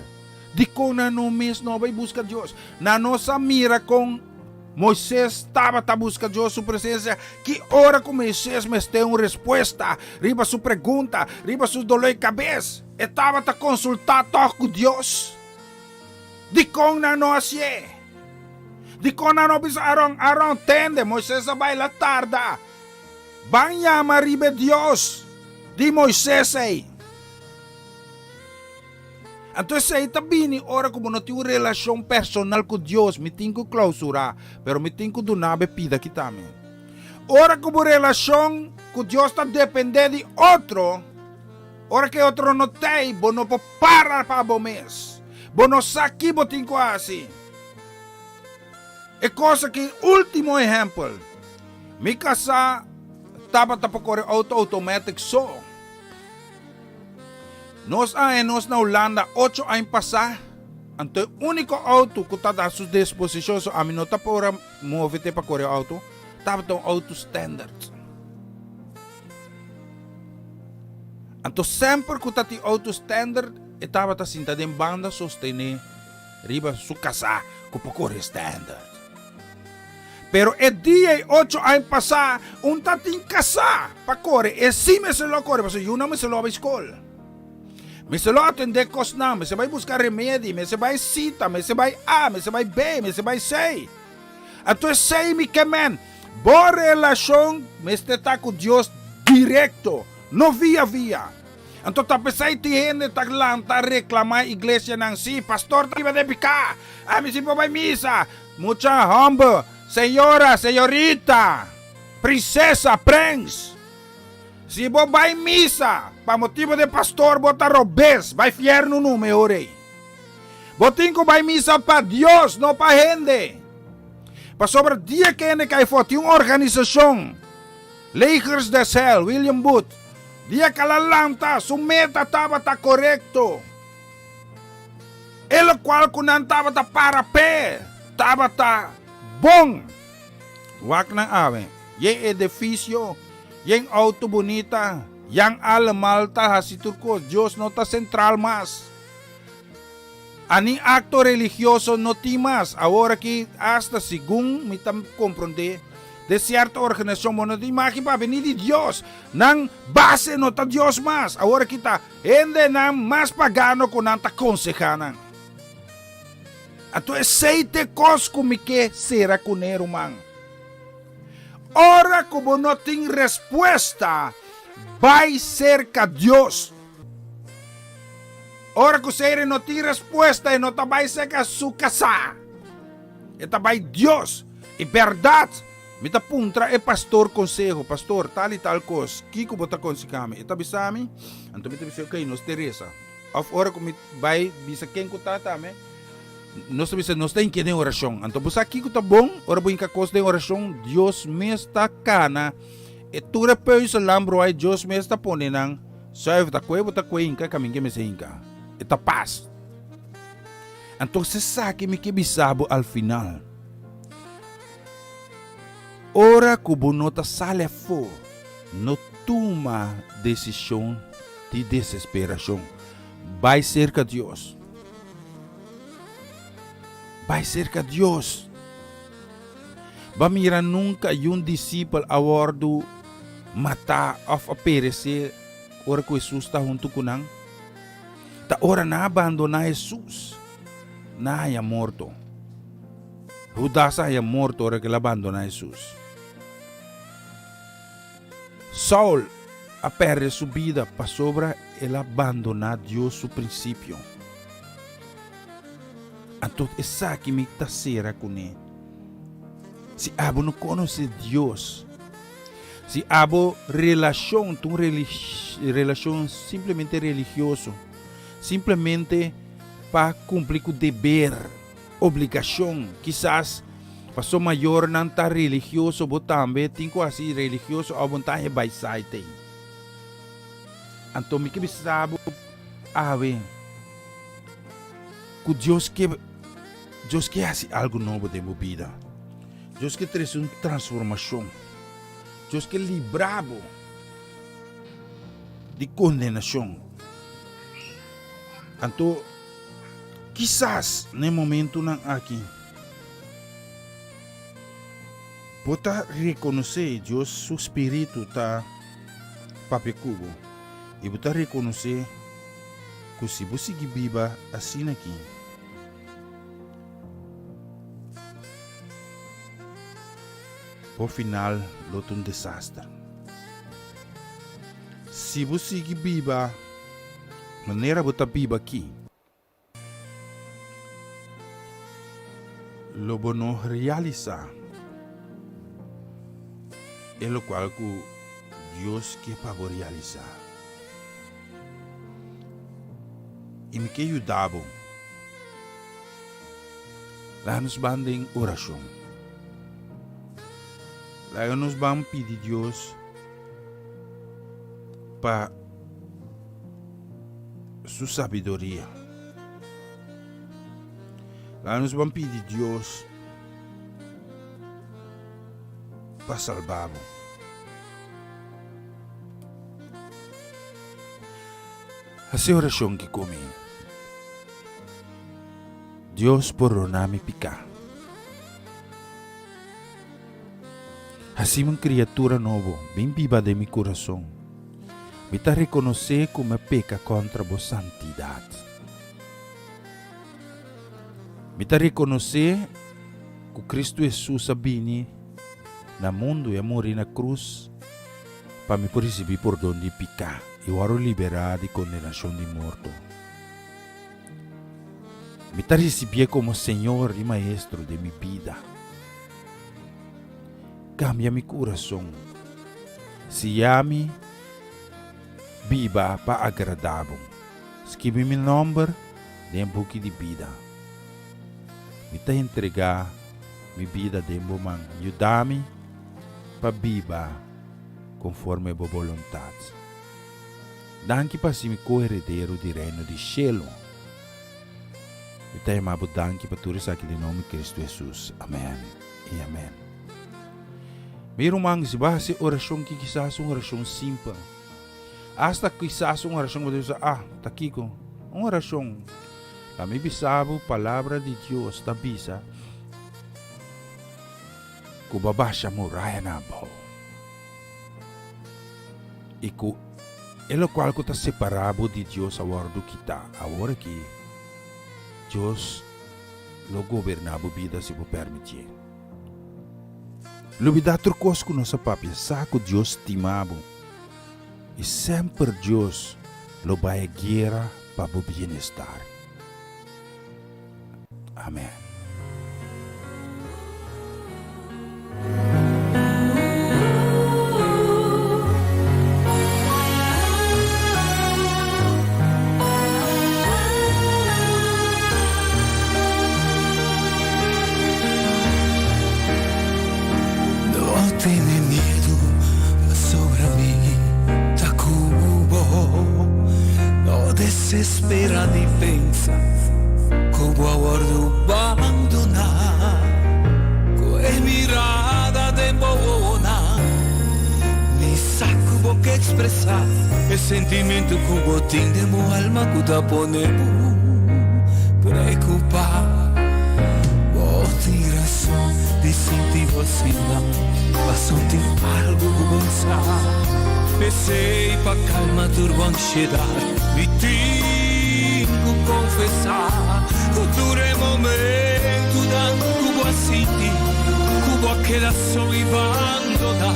Dikon nan no mes no a bai buska Dios? Nan no sa mira kon Moises tabata buska Dios su presensia? Ki ora ku Moises mester un respuesta riba su pregunta, riba su doló di kabes, e tabata konsultá tòg ku Dios? Dikon nan no hasié? Dikon nan no bisa Aron, Aron, tende, Moises a bai la tarda. Ban yama riba e Dios di Moises ei. Anto esei ta bini ora ku bo no tin un relashon personal ku Dios. Mi tin ku klausurá, pero mi tin ku duna bo e pida aki tambe. Ora ku bo relashon ku Dios ta dependé di otro, ora ku e otro no t'ei, bo no por para pa bo mes. Bo no sa ki bo tin ku hasi. E kos aki, último ehèmpel, mi kasá tabata pa kore outo outomatic so. Nos a haña nos na Hulanda ocho aña pasá, anto e úniko outo ku ta na su disposishon, so ami no ta por a move te pa kore outo, tabata un outo standard. Anto semper ku ta tin outo standard, e tabata sinta den banda sostené riba su kasá ku por kore standard. Pero e dia i ocho aña pasá un ta tin kasá pa kore, e sí mester lo a kore pasobra yunan mester lo a bai skol. Mester lo atendé kosnan, mester bai buska remedi, mester bai sita, mester bai A, mester bai B, mester bai C. Anto esei mi ke men, bo relashon mester ta ku Dios direkto, no via via. Anto ta p'esei tin hende ta lanta reklamá iglesianan, sí, pastor ta riba den piká, ami si por bai misa, Mucha homber, señora, señorita, princesa, prens. Si bo bai misa pa motibo di pastor bo ta robes, bai fierno nu mehor ei. Bo tin ku bai misa pa Dios, no pa hende. Pasobra dia ku hende kai for tin un organisashon, Legers des Heil, William Booth, dia ku el a lanta su meta tabata korekto. E lokual ku nan tabata para p'e tabata bon. Wak nan awe, yen edifisio, yen outo bunita, yan alemal ta hasi tur kos. Dios no ta sentral mas. Ani akto religioso no tin mas. Awor aki asta segun mi ta komprondé den sierto organisashon bo no tin imágen papia ni di Dios. Nan base no ta Dios mas. Awor aki ta Hendenan mas pagano ku nan ta konsehá nan. Anto esei ta e kos ku mi ke sera kuné, ruman. Ora ku bo no tin respuesta, bai serka Dios. Ora ku Seire no tin respuesta, e no ta bai serka su kasá. E ta bai Dios. I bèrdat! Mi ta puntra e pastor konseho, Pastor, tal i tal kos, kiko bo ta konsehá mi? E ta bisa mi, anto mi ta bisa, ok, nos te resa. Òf ora ku mi bai bisa ken ku ta tambe, nos ta bisa, nos ta hinkia den orashon. Anto bo sa kiko ta bon? Ora bo hinka kos den orashon, Dios mes ta kana e tur e pùiselnan broai, Dios mes ta pone nan sùiver. Ta kue bo ta kue hinka e kaminda ke mester hinka. E ta pas. Anto esaki mi ke bisa bo al final. Ora ku bo no ta sali afó, no tuma desishon di desesperashon. Bai serka Dios. Bai serka Dios. Ba mira nunka yun disipel a wòrdu matá òf a peresé ora ku Hesus ta huntu ku nan? Ta ora nan a bandoná Hesus, nan a haña morto. Hudas a haña morto ora ku el a bandoná Hesus. Saul a pèrdè su bida pasobra el a bandoná Dios su prinsipio. Anto esaki mi ta sera kuné. Si abo no konosé Dios, si abo relashon ta un relashon simplemente religioso, simplemente pa kumpli ku deber, Obligashon, kisas paso mayornan ta religioso bo tambe tin ku hasi religioso òf bo ta haña baisait ei. Anto mi ke bisa bo awe ku Dios ke Dios ke hasi algu nobo den bo bida. Dios ke trese un transformashon. Dios ke libra bo di kondenashon. Anto Kisas na e momentunan aki bo ta rekonosé Dios su spiritu ta papia ku bo i bo ta rekonosé ku si bo sigui biba asina aki, bo final lo ta un desaster. Si bo sigui biba manera bo ta biba aki, Lo bo no realisá e lokual ku Dios ke pa bo realisá. I mi ke yuda bo. Laga nos ban den orashon. Laga nos ban pidi Dios pa su sabiduria. Laga nos ban pidi Dios pa salba bo. Hasi orashon ki ku mi. Dios pordona mi piká. Hasi mi un kriatura nobo, bin biba den mi kurason. Mi ta rekonosé ku mi a peka kontra bo santidat. Mi ta rekonosé ku Kristu Hesus a bini na mundu i a muri na krus pa mi por risibí pordon di piká i wòrdu liberá di kondenashon di morto. Mi ta risibié komo Señor i Maestro den mi bida. Kambia mi kurason. Siña mi biba pa agradá bo. Skibi mi nòmber den e buki di bida. Mi ta entregá mi bida den bo man. Yuda mi pa biba konforme bo boluntat. Danki pa hasi mi ko-heredero di Reino di Shelu. Mi ta yama bo danki pa tur esaki den nòmber di Kristu Hesus. Amèn i amèn. Mi ruman, si bo a hasi orashon ki kisas un orashon simpel. Asta kisas un orashon ku bo ta bisa, ah, ta kiko? Un orashon. La mi bisa bo, Palabra di Dios ta bisa ku bo a basha murayanan abou i ku e lokual ku ta separá bo di Dios a wòrdu kitá. Awor aki, Dios lo goberná bo bida si bo pèrmitié. Lubidá tur kos ku nos a papia, sa ku Dios stima bo i semper Dios lo bai e guera pa bo bienestar. Amen. tene miedu, pasobra mi ta ku bo. No desespera ni pensa ku bo a wòrdu bandoná. Ku e mirada den bo wowonan, mi sa ku bo ke ekspresá e sentimentu ku bo tin den bo alma ku ta pone bo preokupá. Bo tin rason di sinti bo asina, paso tin algu ku bo sa. P'esei pa kalma tur bo ansiedat, mi tin ku konfesá ku tur e momentunan ku bo a sinti ku bo a keda so i bandoná,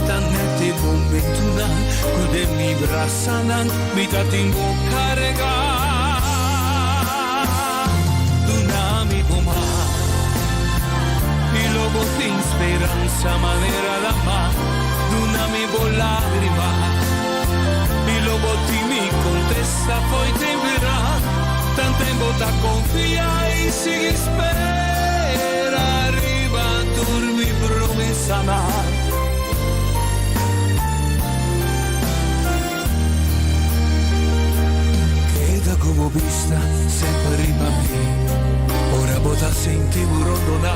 ta nèt e momentunan ku den mi brasanan mi ta tin bo kargá. Duna mi bo man i lo bo tin speransa manera lama. Duna mi bo lágrima i lo bo tin mi kontesta fo'i tempera. Tanten bo ta konfia i sigui spera riba tur mi promesanan. Keda ku bo bista semper riba mi. Ora bo ta sinti bo rondoná,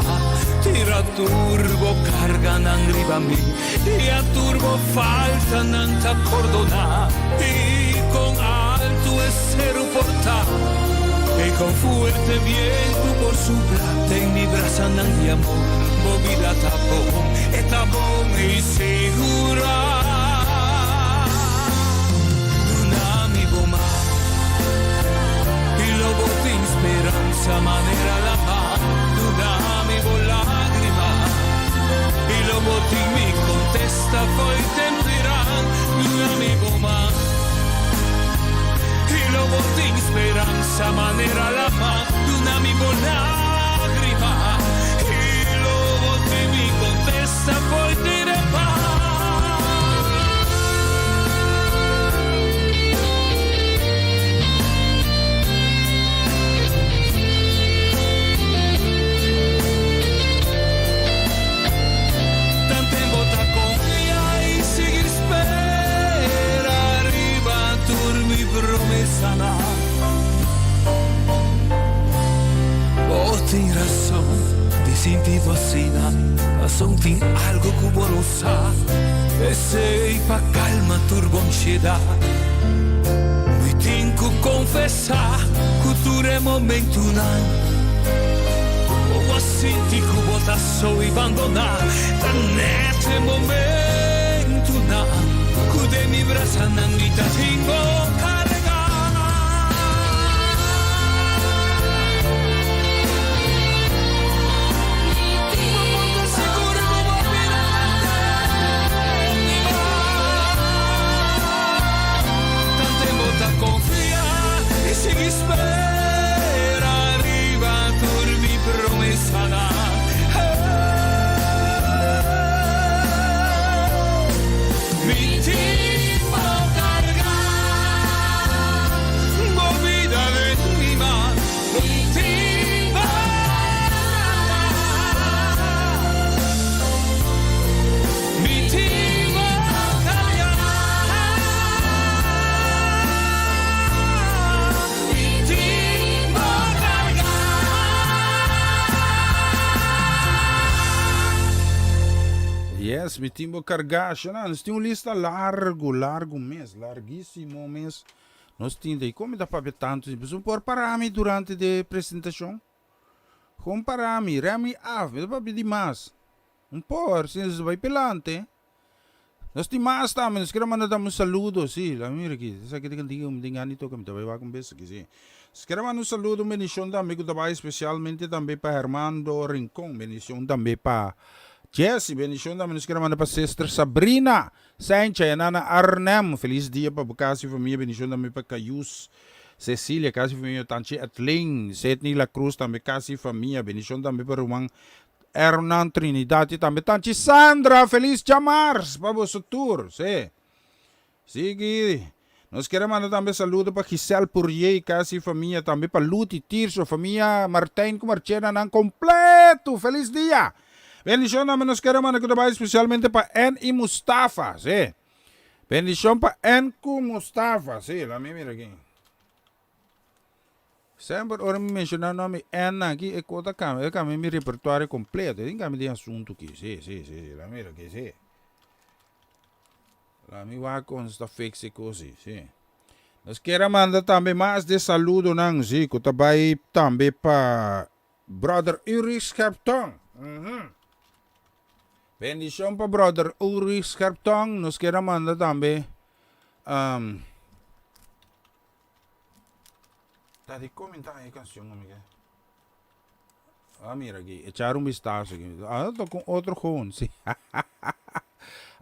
tira tur bo karganan riba mi, i a tur bo faltanan ta pordoná. I kon altu e seru por ta, i kon fuerte bientu por supla, den mi brasanan di amor bo bida ta bon, e ta bon i sigurá. Duna mi bo man i lo bo tin speransa manera lama. Duna mi bo lágrima i lo bo tin mi kontesta fo'i tempiran. Duna mi bo man i lo bo tin speransa manera lama. Duna mi bo lágrima i lo bo tin mi kontesta fo'i Tin rason di sinti bo asina, pasobra tin algo ku bo no sa. Esei pa kalma tur bo ansiedat. Mi tin ku konfesá ku tur e momentunan ku bo a sinti ku bo ta so i bandoná, ta nèt e momentunan ku den mi brasanan mi ta tin bo kargá. Yes, mi tin bo carga. Shana, nos tin un lista largo, largo mes, larguísimo mes. Nos tin de, como ta papia tanto? Pues por para mi durante de presentación. Gewoon para mi, rem mi af, mi ta papia di mas. Un por, si nos bai pelante. Nos tin mas tambe, nos quiere manda tambe un saludo, si, la mira aki, esaki ta cantica mi tin gana di toca, mi ta bai wak un bes aki, si. Nos quiere manda un saludo, un bendicion tambe cu ta bai especialmente tambe pa Hermando Rincon, bendicion tambe pa Jessy, bendicion tambe nos quiere manda pa Sister Sabrina Sanchez, y Nana Arnhem, feliz dia pa bo casa y famia, bendicion tambe pa Cayus Cecilia, casa y famia, Tanchi Etling, Sidney La Cruz tambe casa y famia, bendicion tambe pa ruman Hernan Trinidad y tambe Tanchi Sandra, feliz djamars pa boso tur, sí. Sigui, nos kier a manda tambe saludo pa Giselle Pourier, casa y famia, tambe pa Luti, Tirso, famia Martijn cu Marchena nan completo, feliz dia! Bendishon tambe nos kere manda ku ta bai spesialmente pa Ann i Mustafa, si. Bendishon pa Ann ku Mustafa, si, la mi mira aki. Semper ora mi menshoná nòmber Ann aki e kos ta kambia, e kambia mi repertorio kompleto. E tin kambia den asuntu aki, si, si, si, si, la mi mira aki, si. La mi wak kon sta fix e kos si, si. Nos kier a manda tambe mas de saludonan, si, ku ta bai tambe pa Brother Ulrich Scherptong. Bendishon pa Brother Ulrich Scherptong. Nos kier a manda tambe um, Ta di comenta e canción, amiga. Ah, mira aquí, echar un vistazo aquí. Ah, toca un otro gewoon, sí.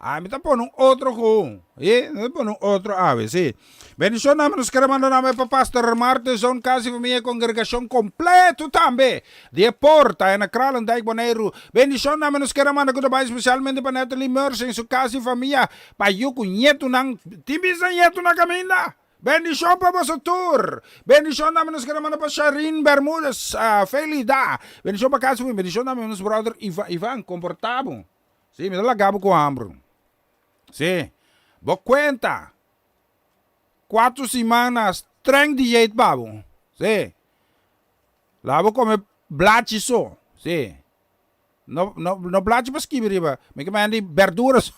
Ah, mi ta pone un otro gewoon. Eh, mi ta pone un otro ave, sí. Bendición name nos quiere mandar name pa Pastor Martenson, casi familia congregación completo tambe. Die Porta en Kralendijk, Boneiru. Bendición name nos quiere mandar goodbye especialmente pa Natalie Mercy en su casa y familia. Pa yu ku nietunan, tin bisa nietu na kaminda. Bendishon pa boso tur. Bendishon tambe nos kere manda pa Sharin Bermudez, Felida. Bendishon pa kas fu. Bendishon tambe nos brother Ivan. Ivan, komportá bo. Sí, mi ta laga bo ku hambru. Sí. Bo kuenta kuatro siman na streng dieet pa bo. Sí. Laga bo kome blachi so. Sí. No, no, no blachi pa skibi riba. Mi ke manda di berdura so.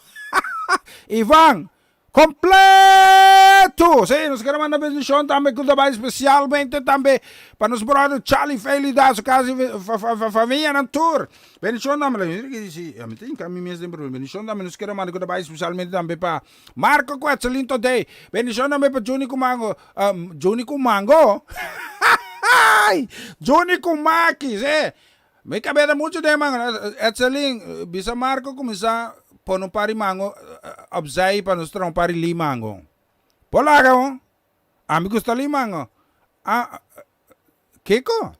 Ivan, completo! Sí, nos kere manda bendicion tambe ku ta bai especialmente tambe pa nos brother Charlie Felida, su casa y familia nan tur. Bendicion tambe, mira ki si, mi ta hinka mi mes den problema. Bendicion tambe nos kere manda ku ta bai especialmente tambe pa Marco Quetzalin Todey. Bendicion tambe pa Juni ku Mango, Juni ku Mango? Juni ku Maki, sí. Mi kabeda muchu den mango. Etselin, bisa Marco kuminsá pone un par di mango opzij pa nos traha un par di limango. Por laga ho. Ami gusta limango. Ah, kiko?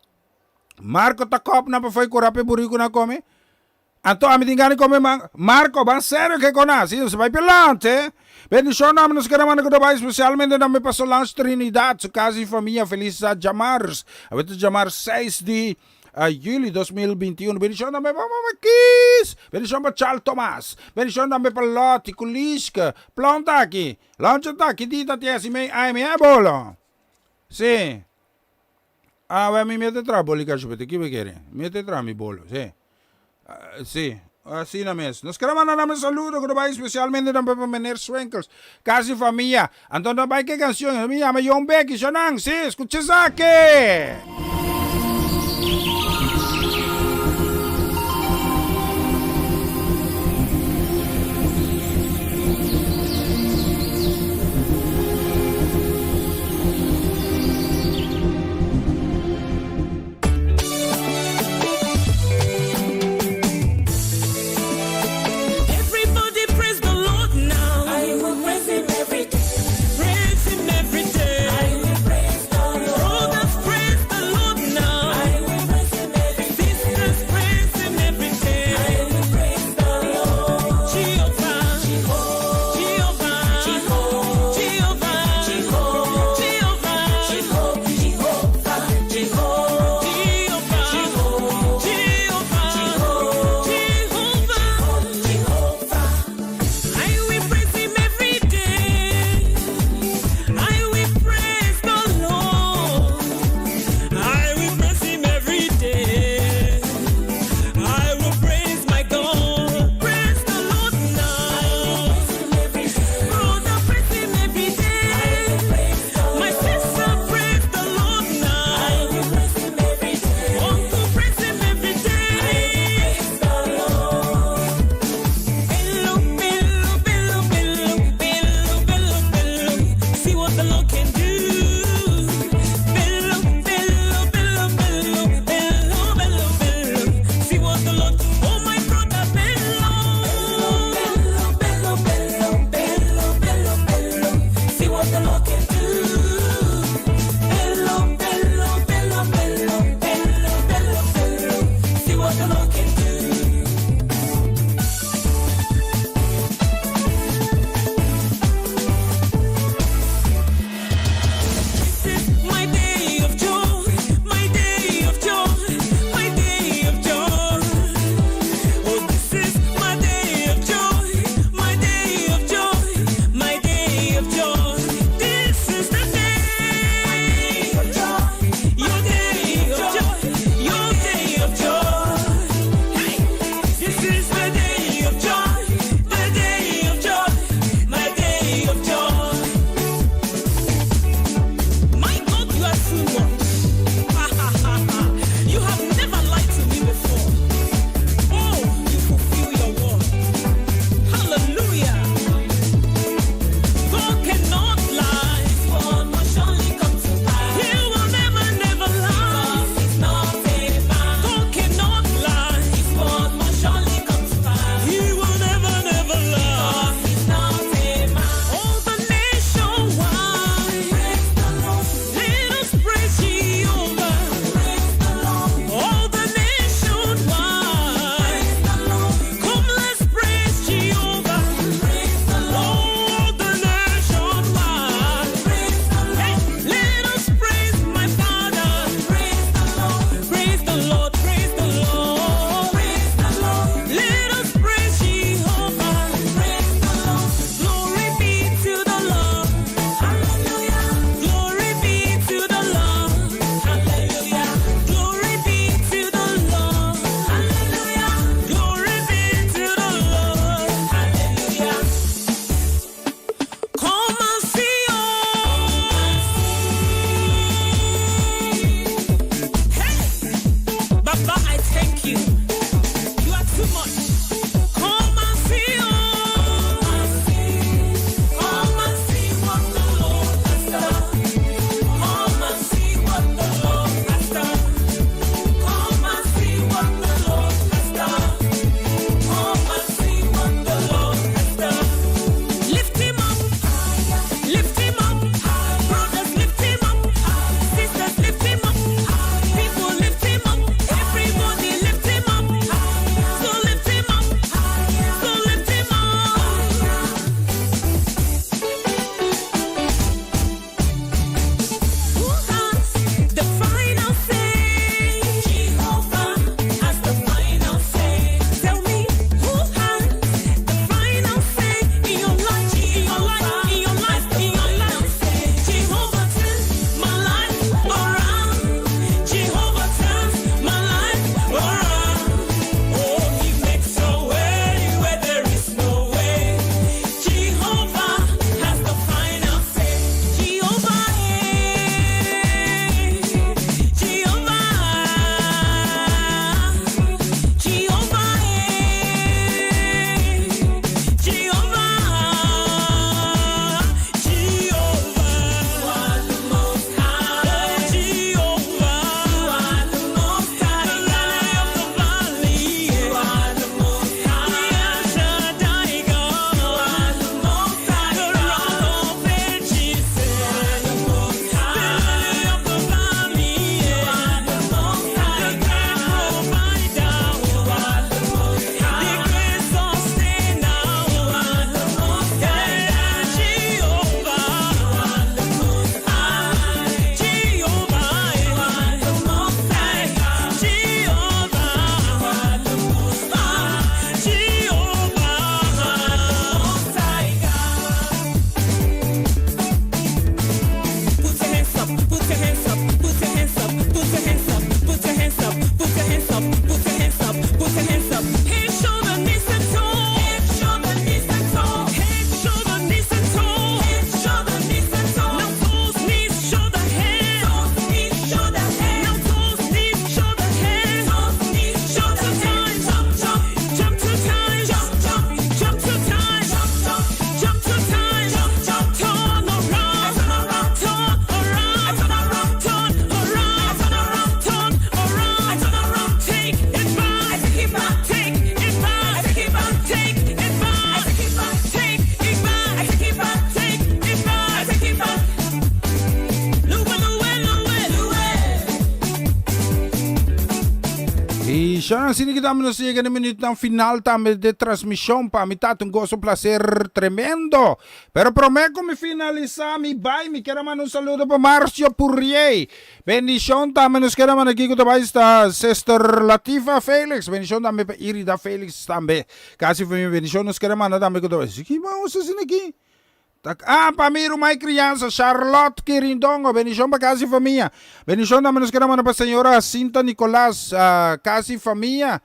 Marco ta kòp nan pa foi kura pa e buriku nan kome? Anto ami tin gana di kome mango. Marco, ban serio kiko nan? Si, nos bai pilante. Bendishon nan nos kere manda ku ta bai spesialmente tambe pa Solange Trinidad, su kas i famia. Felis djamars. Awe ta djamars seis di Juli 2021. Bendishon tambe pa Mama Kies. Bendishon pa Charles Thomas. Bendishon tambe pa Lottie ku Liske. Plon ta aki. Loncho ta aki. Di ta tiesi mei ai mi e bolo. Si. Awe mi mete tra boli kashupete. Ki bo kere? Mete tra mi bolo. Si. Si. Asina mes. Nos kere manda nan saludo ku ta bai spesialmente tambe pa Meneer Swinkels. Kasi famia. Anto ta bai ke kansion? Mi yama Yon Becky. Shonan. Si. Skucha esaki! Everybody praise the Lord now. I will praise him every day. Praise him every day. I will praise the Lord. Brothers, praise the Lord. Shana asina ki tambe nos yega na e minuutnan final tambe de transmision. Pa mi ta un goso, un placer tremendo. Pero prome ku mi finalisa mi bai mi kier a manda un saludo pa Marcio Purriey. Bendicion tambe nos kier a manda aki ku ta bai sta Sister Latifa Felix. Bendicion tambe pa Irida Felix tambe. Kasi famia bendicion nos kier a manda tambe ku ta bai. Ki vamos asina aki? Ta ah pa mi ruman y crianza Charlotte Quirindongo bendicion pa casa y famia bendicion tambe nos keda manda pa señora Jacinta Nicolas casa y famia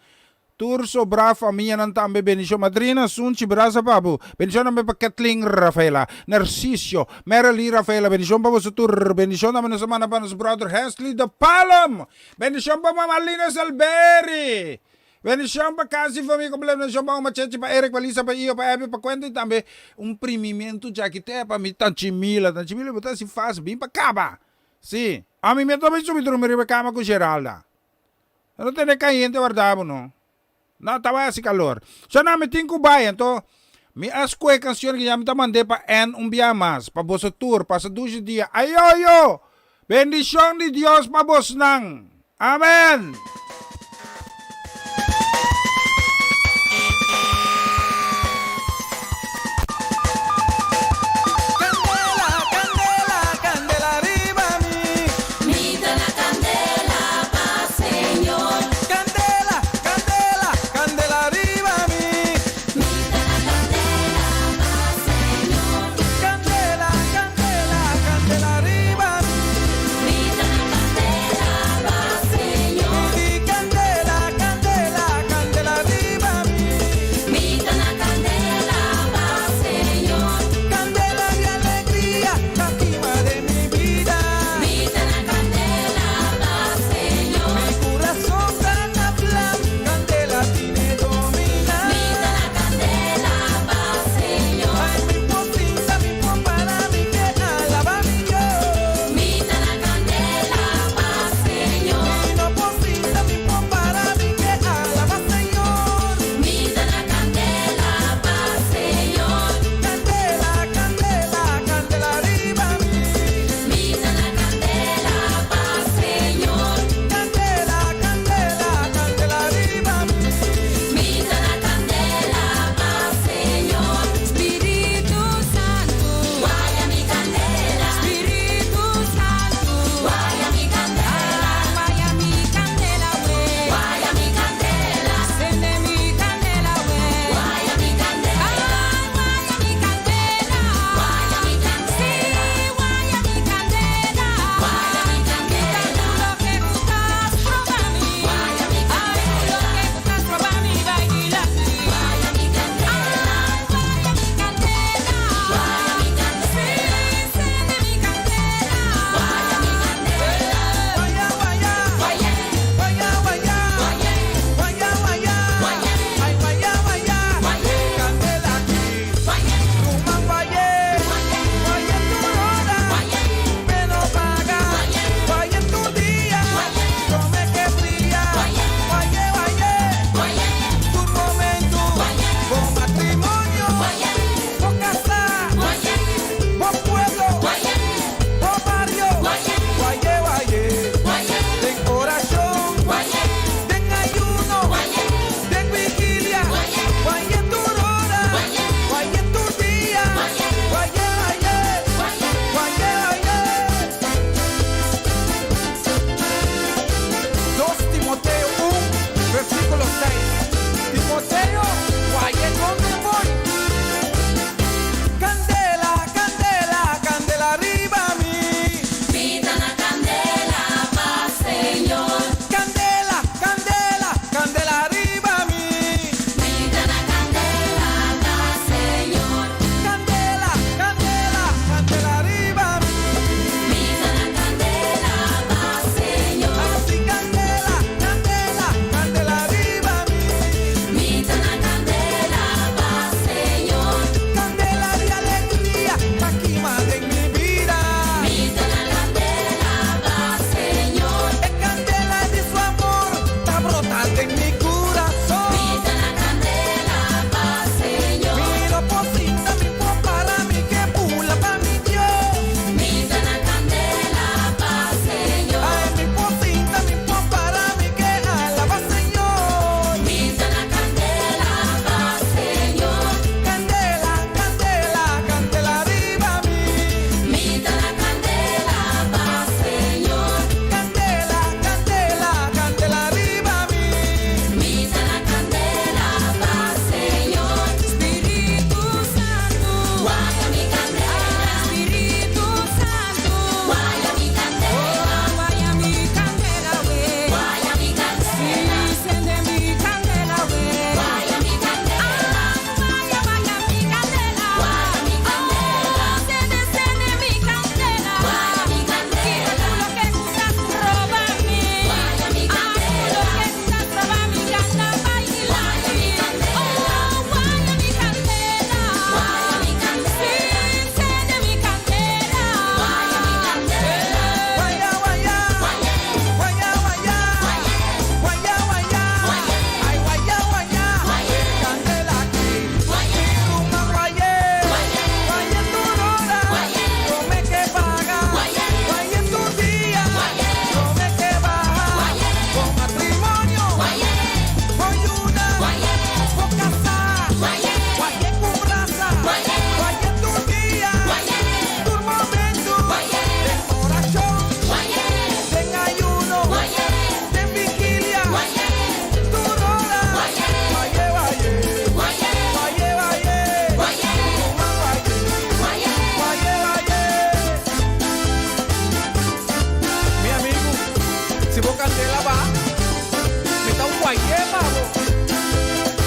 tur sobra famianan tambe bendicion madrina Sunchi brasa pa bo bendicion tambe pa Kathleen Rafaela Narciso Merely Rafaela bendicion pa boso tur bendicion tambe nos ta manda pa nos brother Hensley de Palm bendicion pa mama Lina Selberry Bendicion pa casa y familia completo bendicion pa oma Chechi pa Eric pa Lisa pa Iyo pa Abby pa Quentin tambe un primimiento djaki te pa mi tanchi Mila tanchi Mila bo ta haci fácil bin pa caba si ami mi ta bin subi drumi riba e cama cu Geralda no tene cayente warda bo no no ta bay haci calor so na mi tin cu bay anto mi a scohe cancion ki ya mi ta mande pa Ann un bia mas pa boso tur pasa dushi dia ayoyo bendicion di Dios pa bosnan. Amen! Candela, candela, candela riba mi. Mi ta na candela pa Señor. Candela, candela, candela riba mi. Mi ta na candela pa Señor. Candela, candela, candela riba mi. Mi ta na candela pa Señor. Mañana.